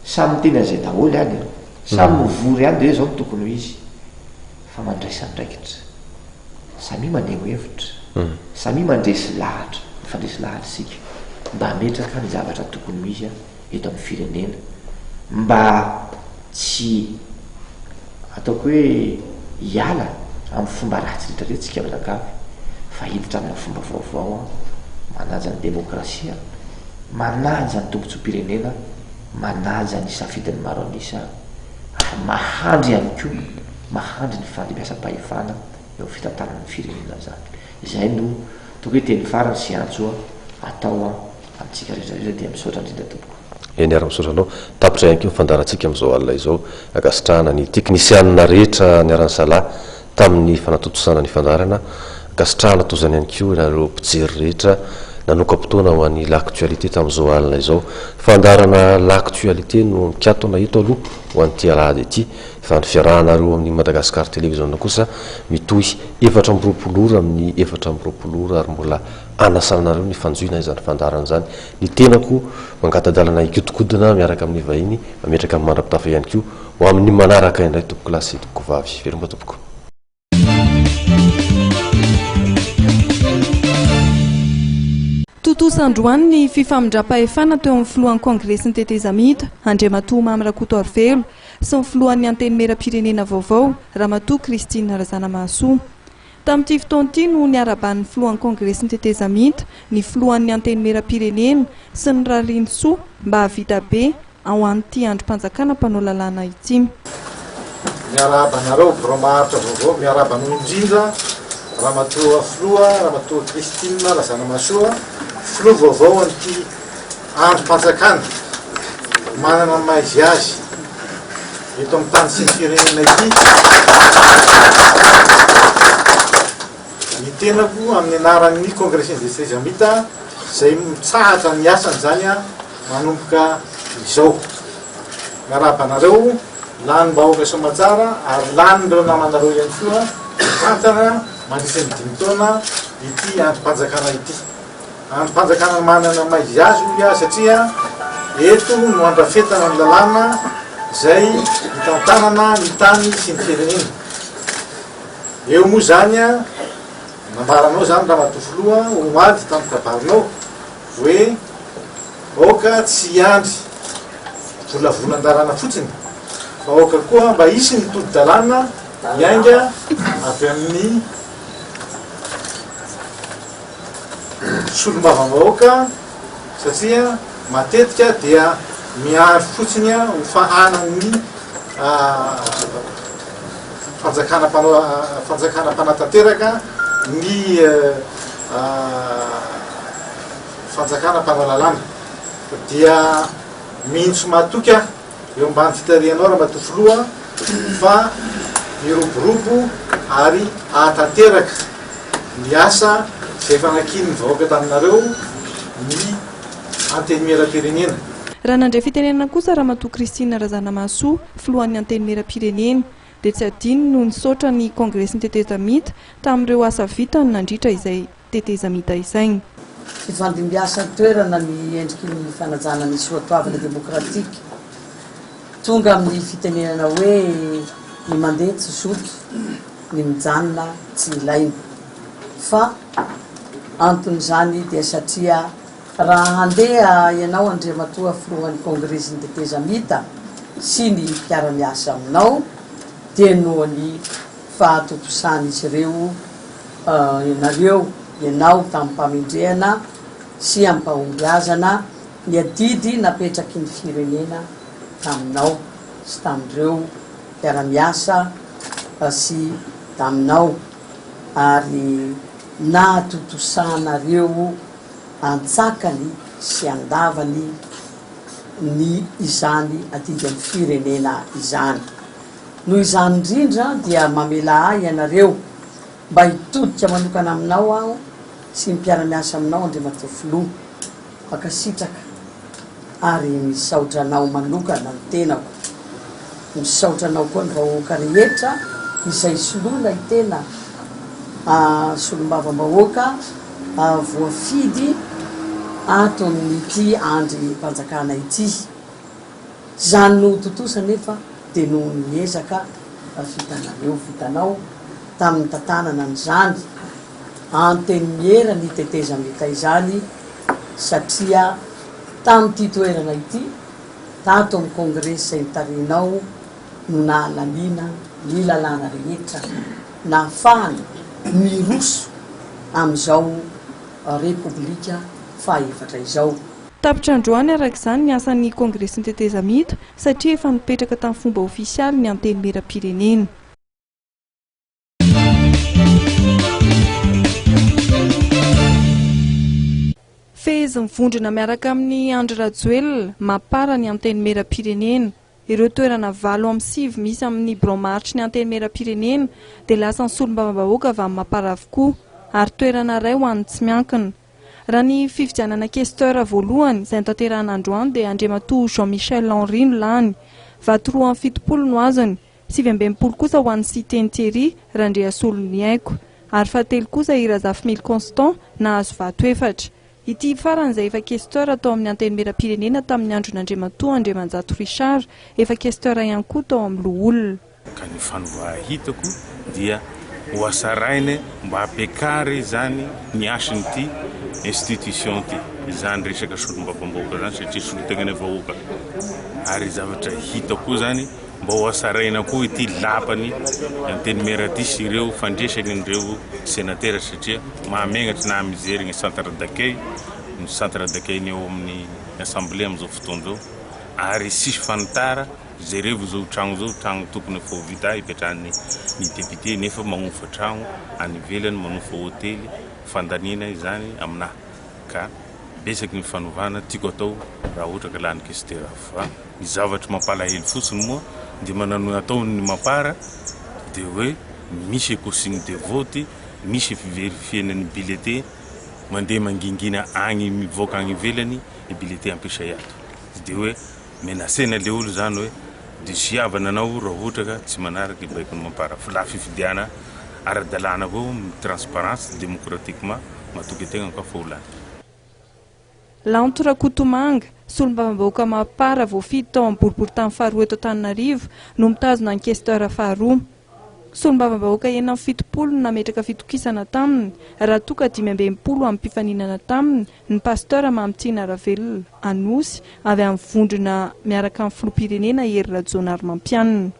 samy miteny an'izay daholo any an, samy mivory any dia hoe izao no tokony ho izy, fa mandraisa andraikitra, samia maneho hevitra, samia mandresy lahatra, mifandresy lahatra isika mba hametraka ny zavatra tokony ho izy eto amin'ny firenena, mba tsy ataoko hoe hiala amin'ny fomba ratsy rehetra rehetra isika mianakavy fa hiditra amina fomba vaovao manaja ny demokrasia, manaja ny tombontsoam-pirenena, manaja ny safidin'ny maro an'isa ary mahandry ihany koa, mahandry ny fandimbiasam-pahefana eo amin'ny fitantanana ny firenena izany. Izay no toko hoe teny farany sy antso atao amintsika rehetra rehetra dia misaotra indrindra tompoko. Eny ary misaotra anao. Tapitra ihany koa ny fandaharantsika amin'izao alina izao. Ankasitrahana ny teknisianina rehetra niara-nisalahy tamin'ny fanatontosana ny fandaharana. Ankasitrahana toy izany ihany koa ianareo mpijery rehetra nanokam-potoana ho an'ny L'actualité tamin'izao alina izao. Fandaharana L'actualité no mikatona eto aloha ho an'ity alahady ity fa ny fiarahanareo amin'ny Madagascar Television kosa mitohy 24 ora amin'ny 24 ora ary mbola Anasana anareo ny fanjohina izany fandaharana izany. Ny tenako mangata-dalana hikodikodina miaraka amin'ny vahiny, mametraka ny mandra-pitafa ihany koa ho amin'ny manaraka indray tompokolahy sy tompokovavy. Veloma tompoko. Tontosa androany ny fifamindram-pahefana teo amin'ny filohan'ny Kongresin'ny tetezamita, Andriamatoa Mamy Rakotoarivelo, sy ny filohan'ny Antenimierampirenena vaovao, Ramatoa Christine Razanamahasoa. Tamin'ity fotoana ity no niarahaban'ny filohan'ny Kongresin'ny tetezamita, ny filohan'ny Antenimierampirenena sy ny Rarintsoa mba hahavita be ao an'ity andrim-panjakana mpanao lalàna ity. Miarahaba anareo birao maharitra vaovao, miarahaba anao indrindra Ramatoa Filoha, Ramatoa Christine Razanamahasoa, Filoha vaovao an'ity andrim-panjakana manana ny maha izy azy eto amin'ny tany sy ny firenena ity. Ny tenako amin'ny anaran'ny Kongresin'ny Tetezamita izay mitsahatra ny asany izany manomboka izao. Miarahaba anareo, lanim-bahoaka soamatsara ary lanin'ireo namanareo ihany koa mitantana mandritra ny dimy taona ity andrim-panjakana ity. Andrim-panjakana manana ny maha izy azy hoy aho satria eto no andrafetana ny lalàna izay hitantanana ny tany sy ny firenena. Eo moa izany nambaranao izany Ramatoa Filoha omaly tamin'ny kabarinao hoe aoka tsy hiandry volavolan-dalàna fotsiny fa aoka koa mba hisy ny tolo-dalàna hiainga avy amin'ny solombavambahoaka satria matetika dia miandry fotsiny ho fahanan'ny fanjakana mpanao fanjakana mpanatanteraka ny fanjakana mpanao lalàna dia mino sy mahatoky aho eo ambany fitarihanao Ramatoa Filoha fa hiroborobo ary hahatanteraka ny asa izay efa nankinin'ny vahoaka taminareo ny Antenimierampirenena. Raha nandray fitenenana kosa Ramatoa Christine Razanamahasoa, filohan'ny Antenimierampirenena, dia tsy adino no nisaotra ny Kongresin'ny tetezamita tamin'ireo asa vitany nandritra izay tetezamita izay. Fifandimbiasan-toerana ny endriky ny fanajana ny soatoavina demokratika. Tonga amin'ny fitenenana hoe ny mandeha tsy zoky, ny mijanona tsy ilaina. Fa anton'izany dia satria raha handeha ianao Andriamatoa Filohan'ny Kongresin'ny Tetezamita sy ny mpiara-miasa aminao dia noho ny fahatontosan'izy ireo ianareo, ianao tamim-pamendrehana sy amim-pahombiazana ny adidy napetraky ny firenena taminao sy tamin'ireo mpiara-miasa sy taminao ary nahatontosanareo an-tsakany sy an-davany ny izany adidy amin'ny firenena izany. Noho izany indrindra dia mamelà ahy ianareo mba hitodika manokana aminao aho sy ny mpiara-miasa aminao Andriamatoa Filoha. Mankasitraka ary misaotra anao manokana ny tenako. Misaotra anao koa ny vahoaka rehetra izay soloina y tena solombavambahoaka voafidy. ato amin'ity andrim-panjakana ity. Izany no ho tontosa anefa dia noho ny ezaka vitanareo, vitanao tamin'ny nitantanana an'izany Antenimiera ny tetezamita izany satria tamin'ity toerana ity, tato amin'ny Kongresy izay notarihinao no nahalaniana ny lalàna rehetra nahafahana miroso amin'izao Repoblika fahaefatra izao. Tapitra androany araka izany ny asan'ny Kongresin'ny tetezamita satria efa nipetraka tamin'ny fomba ofisialy ny Antenimierampirenena. Fehezin'ny vondrona miaraka amin'i Andry Rajoelina, Mapar ny Antenimierampirenena. Ireo toerana 8 amin'ny 9 misy amin'ny birao maharitry ny Antenimierampirenena dia lasan'ny solombavambahoaka avy amin'ny Mapar avokoa, ary toerana iray ho an'ny tsy miankina. Raha ny fifidianana questeur voalohany izay notanterahina androany dia Andriamatoa Jean Michel Henri no lany. Vato 72 no azony, 69 kosa ho an'i Siteny Thierry Randriasoloniaiko, ary fahatelo kosa i Razafimily Constant nahazo vato efatra. Ity farany izay efa questeur tao amin'ny Antenimierampirenena tamin'ny andron'Andriamatoa Andriamanjato Richard, efa questeur ihany koa tao amin'ny Loholona. Ka ny fanovà hitako dia ho asaraina mba hampiakary izany ny hasin'ity institution ity, izany resaka solombavambahoaka izany satria solontenan'ny vahoaka ary zavatra hitako koa izany Mba ho hasaraina koa ity lapan'ny Antenimiera ity sy ireo fandresan'ireo senatera satria mahamenatra na mijery ny centre d'accueil, ny centre d'accueil ny eo amin'ny assemblée amin'izao fotoana izao ary tsisy fanitara, jerevo izao tragno izao, tragno tokony efa ho vita hipetrahan'ny ny député nefa magnofa tragno any ivelany, manofa hotely, fandaniana izany aminà ka betsaky ny fanovana tiako atao raha ohatra ka lany questeur fa Ny zavatry mampalahelo fotsiny moa dia manano ny ataony ny mapar dia hoe misy consigne de vote, misy fiverifiena ny bulletin mandeha mangingina agny mivoaka agny ivelany ny bulletin ampiasay ato dia hoe menacena le olo zany hoe disiavana anao raha ohatra ka tsy manaraky baikon'ny mapar fa la fifidiana ara-dalàna avao transparence democratiquement matoky antegna ka fa ho lany. Lanto Rakotomanga, solombavambahoaka Mapar voafidy tao amin'ny boriborintany faharoa eto Antananarivo no mitazona ny questeur faharoa. Solombavambahoaka 76 no nametraka fitokisana taminy raha toa ka 65 amin'ny mpifaninana taminy ny Pasteur Mamitiana Ravelona Anosy avy amin'ny vondrona miaraka amin'ny filoham-pirenena Hery Rajaonarimampianina.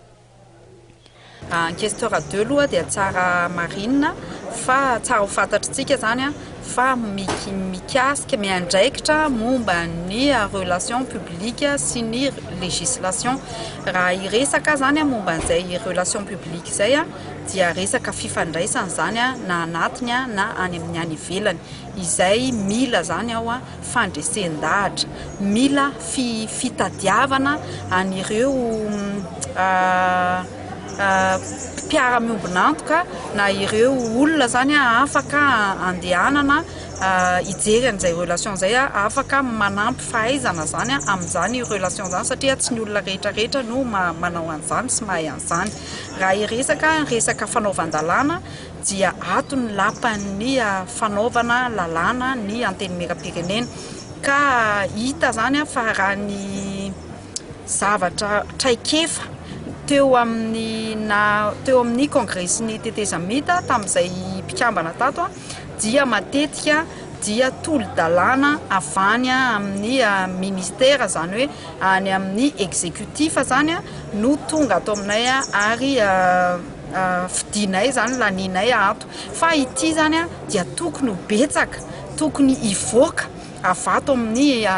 Ny questeur deux aloha dia tsara marina fa tsara ho fantatritsika zany fa mikasika, miandraikitra momba ny relation publique sy ny législation. Raha hiresaka zany momba an'izay relation publique izay dia resaka fifandraisana zany na anatiny na any amin'ny any ivelany izay mila zany ao fandresen-dahatra, mila fitadiavana an'ireo mpiara-miombon'antoka na ireo olona izany afaka andehanana hijery an'izay relation izay, afaka manampy fahaizana izany amin'izany relation izany satria tsy ny olona rehetra rehetra no manao an'izany sy mahay an'izany. Raha hiresaka ny resaka fanaovan-dalàna dia ato ny lapan'ny fanaovana lalàna ny Antenimierampirenena ka hita izany fa raha ny zavatra traikefa teo amin'ny na teo amin'ny kongresin'ny tetezamita tamin'izay mpikambana tato dia matetika dia tolo-dalàna avy any amin'ny ministera izany hoe any amin'ny executif izany no tonga ato aminay ary fidinay izany lanianay ato fa ity izany dia tokony ho betsaka tokony hivoaka avy ato amin'ny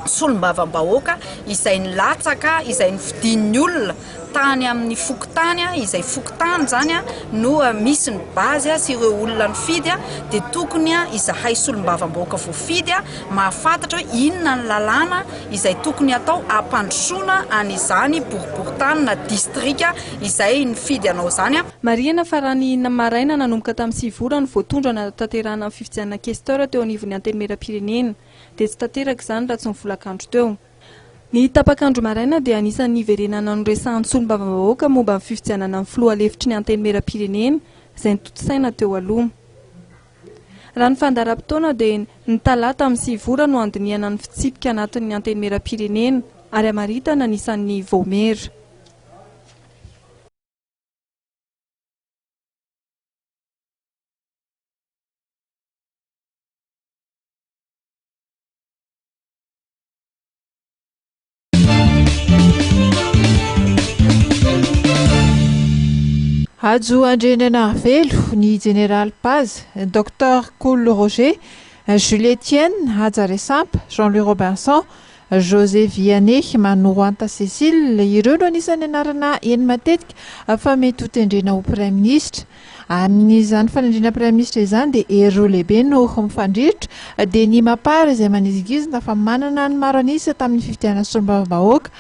solombavambahoaka izay nilatsaka izay nofidin'ny olona tany amin'ny fokontany izay fokontany izany no misy ny base sy ireo olona nifidy dia tokony izahay solombavambahoaka voafidy mahafantatra hoe inona ny lalàna izay tokony hatao hampandrosoana an'izany boriborintany na distrika izay nifidy anao izany. Marihina fa raha ny maraina nanomboka tamin'ny 9 ora no voatondro hanatanterahana ny fifidianana questeur teo anivon'ny Antenimierampirenena dia tsy tanteraka izany raha tsy ny folakandro teo. Ny tapak'andro maraina dia anisan'ny niverenana noresahan'ny solombavambahoaka momba ny fifidianana ny filoha lefitry ny Antenimierampirenena izay notontosaina teo aloha. Raha ny fandaharam-potoana dia ny talata amin'ny 9 ora no handinihana ny fitsipika anatin'ny Antenimierampirenena ary hamaritana ny isan'ny vaomiera. Hajo Andriananarivelo, ny Jeneraly Paz, Docteur Kolo Roger, Jules Etienne, Haja Resampa, Jean Louis Robinson, José Vianney Manorohanta Cécile, ireo no anisan'ny anarana heno matetika fa mety ho tendrena ho Praiminisitra. Amin'izany fanendrena Praiminisitra izany dia hery roa lehibe no mifandrirotra, dia ny Mapar izay manizingizina fa manana ny maro an'isa tamin'ny fifidianana solombavambahoaka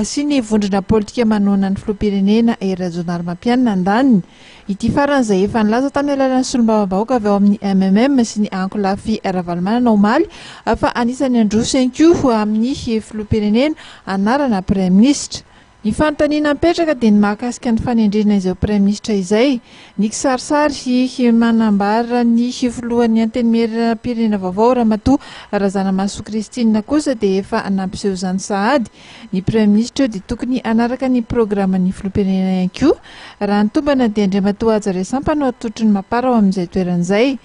sy ny vondrona politika manohana ny filoham-pirenena Hery Rajaonarimampianina andaniny. Ity farany izay efa nilaza tamin'ny alalan'ny solombavambahoaka avy ao amin'ny mmm sy ny ankolafy Ravalomanana omaly fa anisan'ny handroso ihany koa amin'ny filoham-pirenena anarana Praiminisitra. Ny fanontaniana mipetraka dia ny mahakasika ny fanendrena izao Praiminisitra izay. Ny kisarisary manambara ny filohan'ny Antenimierampirenena vaovao Ramatoa Razanamahasoa Christine kosa dia efa nampiseho izany sahady. Ny Praiminisitra eo dia tokony hanaraka ny programan'ny filoham-pirenena ihany koa. Raha ny tombana dia Andriamatoa Haja Resampa no atolotry ny Mapar ao amin'izay toerana izay.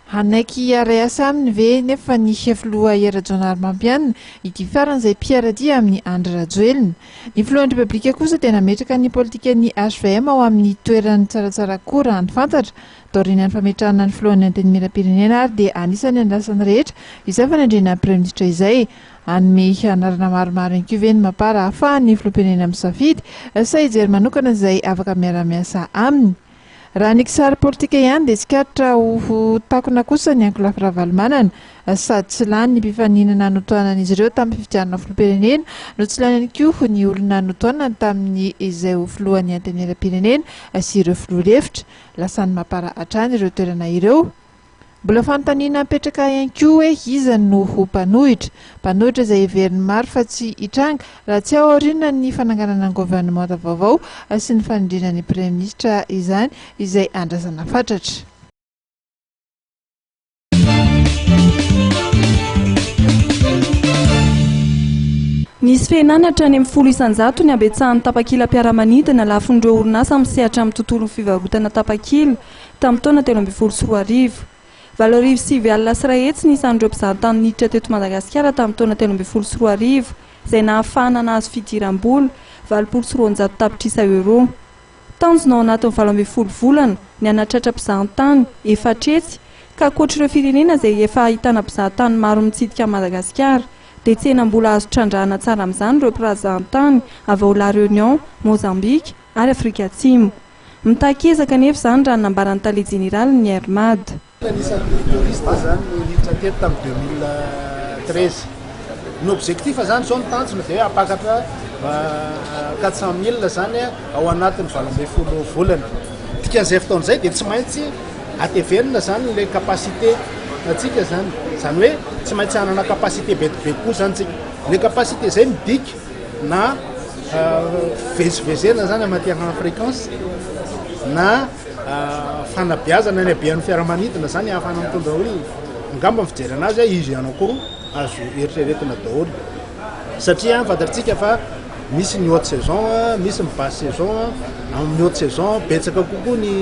Hanaiky hiara-hiasa aminy ve nefa ny filoha Hery Rajaonarimampianina, ity farany izay mpiara-dia amin'i Andry Rajoelina? Ny filohan'ny Repoblika kosa dia nametraka ny politikan'ny hvm ao amin'ny toerany tsaratsara koa raha ny fantatra. Taorian'ny fametrahana ny filohan'ny Antenimierampirenena ary dia anisan'ny andrasan'ny rehetra izay fanendrena praiminisitra izay. Hanome anarana maromaro ihany koa ve ny Mapar ahafahan'ny filoham-pirenena misafidy sa hijery manokana izay afaka miara-miasa aminy? Raha ny kisary politika ihany dia tsikaritra ho takona kosa ny ankolafy Ravalomanana. Sady tsy lany ny mpifaninana notohanan'izy ireo tamin'ny fifidianana filoham-pirenena no tsy lany ihany koa ny olona notohanany tamin'ny izay ho filohan'ny Antenimierampirenena sy ireo filoha lefitra. Lasan'ny Mapar hatrany ireo toerana ireo. Mbola fanontaniana mipetraka ihany koa hoe iza no ho mpanohitra? Mpanohitra izay heverin'ny maro fa tsy hitranga raha tsy ao aorianan'ny fananganana ny governemanta vaovao sy ny fanindriana ny praiminisitra izany izay andrasana fatratra. Nisy fihenana hatrany amin'ny 10% ny habetsahan'ny tapakilam-piaramanidina lafon'ireo orinasa misehatra amin'ny tontolon'ny fivarotana tapakila tamin'ny taona 2013. 2109 ny isan'ireo mpizahatany niditra teto Madagasikara tamin'ny taona 2013, izay nahafahana nahazo fidiram-bola 280 tapitrisa euros. Tanjona ao anatin'ny 18 volana ny hanatratra mpizahantany 400, ka ankoatr'ireo firenena izay efa ahitana mpizahatany maro mitsidika an'i Madagasikara, dia tsena mbola azo trandrahana tsara amin'izany ireo mpirahazahantany avy ao La Réunion, Mozambika ary Afrika Atsimo. Mitaky ezaka anefa izany raha ny nambaran'ny tale jeneralin'ny Air Mad. Anisan'ny touriste zany no niditra teto tamin'ny 2013. Ny objectif zany zao ny tanjona dia hoe hampakatra 400 mille zany ao anatin'ny 18 volana. Dikan'izay fotoana izay dia tsy maintsy atevenina zany le capacité antsika zany. Zany hoe tsy maintsy hanana capacité be dia be koa zany tsika. Le capacité zay midika na fivezivezena zany en matière en fréquence na fanabeazana ny habean'ny fiaramanidina zany ahafahana mitondra olona angamba ny fijery anazy izy anankiroa azo eritreretina daholo satria fantatsika fa misy ny haute saison misy ny basse saison amin'ny haute saison betsaka kokoa ny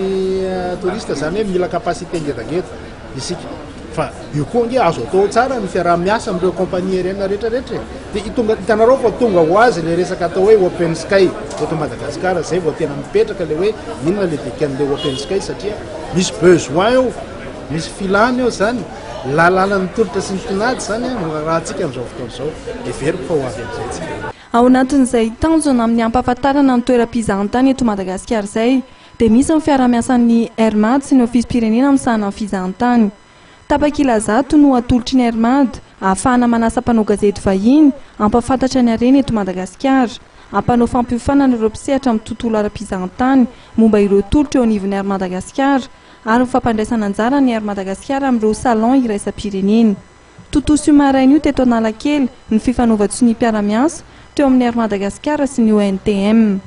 touriste zany hoe mila capacité ngedangeda isika fa io koa ange azo atao tsara ny fiaraha-miasa amin'ireo compagnie aérienne rehetra rehetra e. Dia tonga hitanareo fa tonga ho azy ilay resaka atao hoe open sky eto Madagasikara, zay vao tena mipetraka ilay hoe inona ilay dikan'ilay open sky satria misy besoin eo, misy filana eo zany, lalànan'ny tolotra sy ny tinady zany no rarahantsika amin'izao fotoana izao, heveriko fa ho avy amin'izay tsika. Ao anatin'izay tanjona amin'ny hampahafantarana ny toeram-pizahantany eto Madagasikara izay dia misy ny fiarahamiasan'ny Air Mad sy ny Ofisim-pirenena misahana ny fizahantany. Tapakila 100 no atolotry ny Air Mad ahafahana manasa mpanao gazety vahiny hampahafantatra ny harena eto Madagasikara, hampanao fampiofanana ireo mpisehatra amin'ny tontolo ara-pizahantany momba ireo tolotra eo anivon'ny Air Madagasikara ary ny fampandraisana anjara ny Air Madagasikara amin'ireo salon iraisam-pirenena. Tontosa io maraina io teto Analakely ny fifanaovan-tsonia mpiara-miasa teo amin'ny Air Madagasikara sy ny ONTM.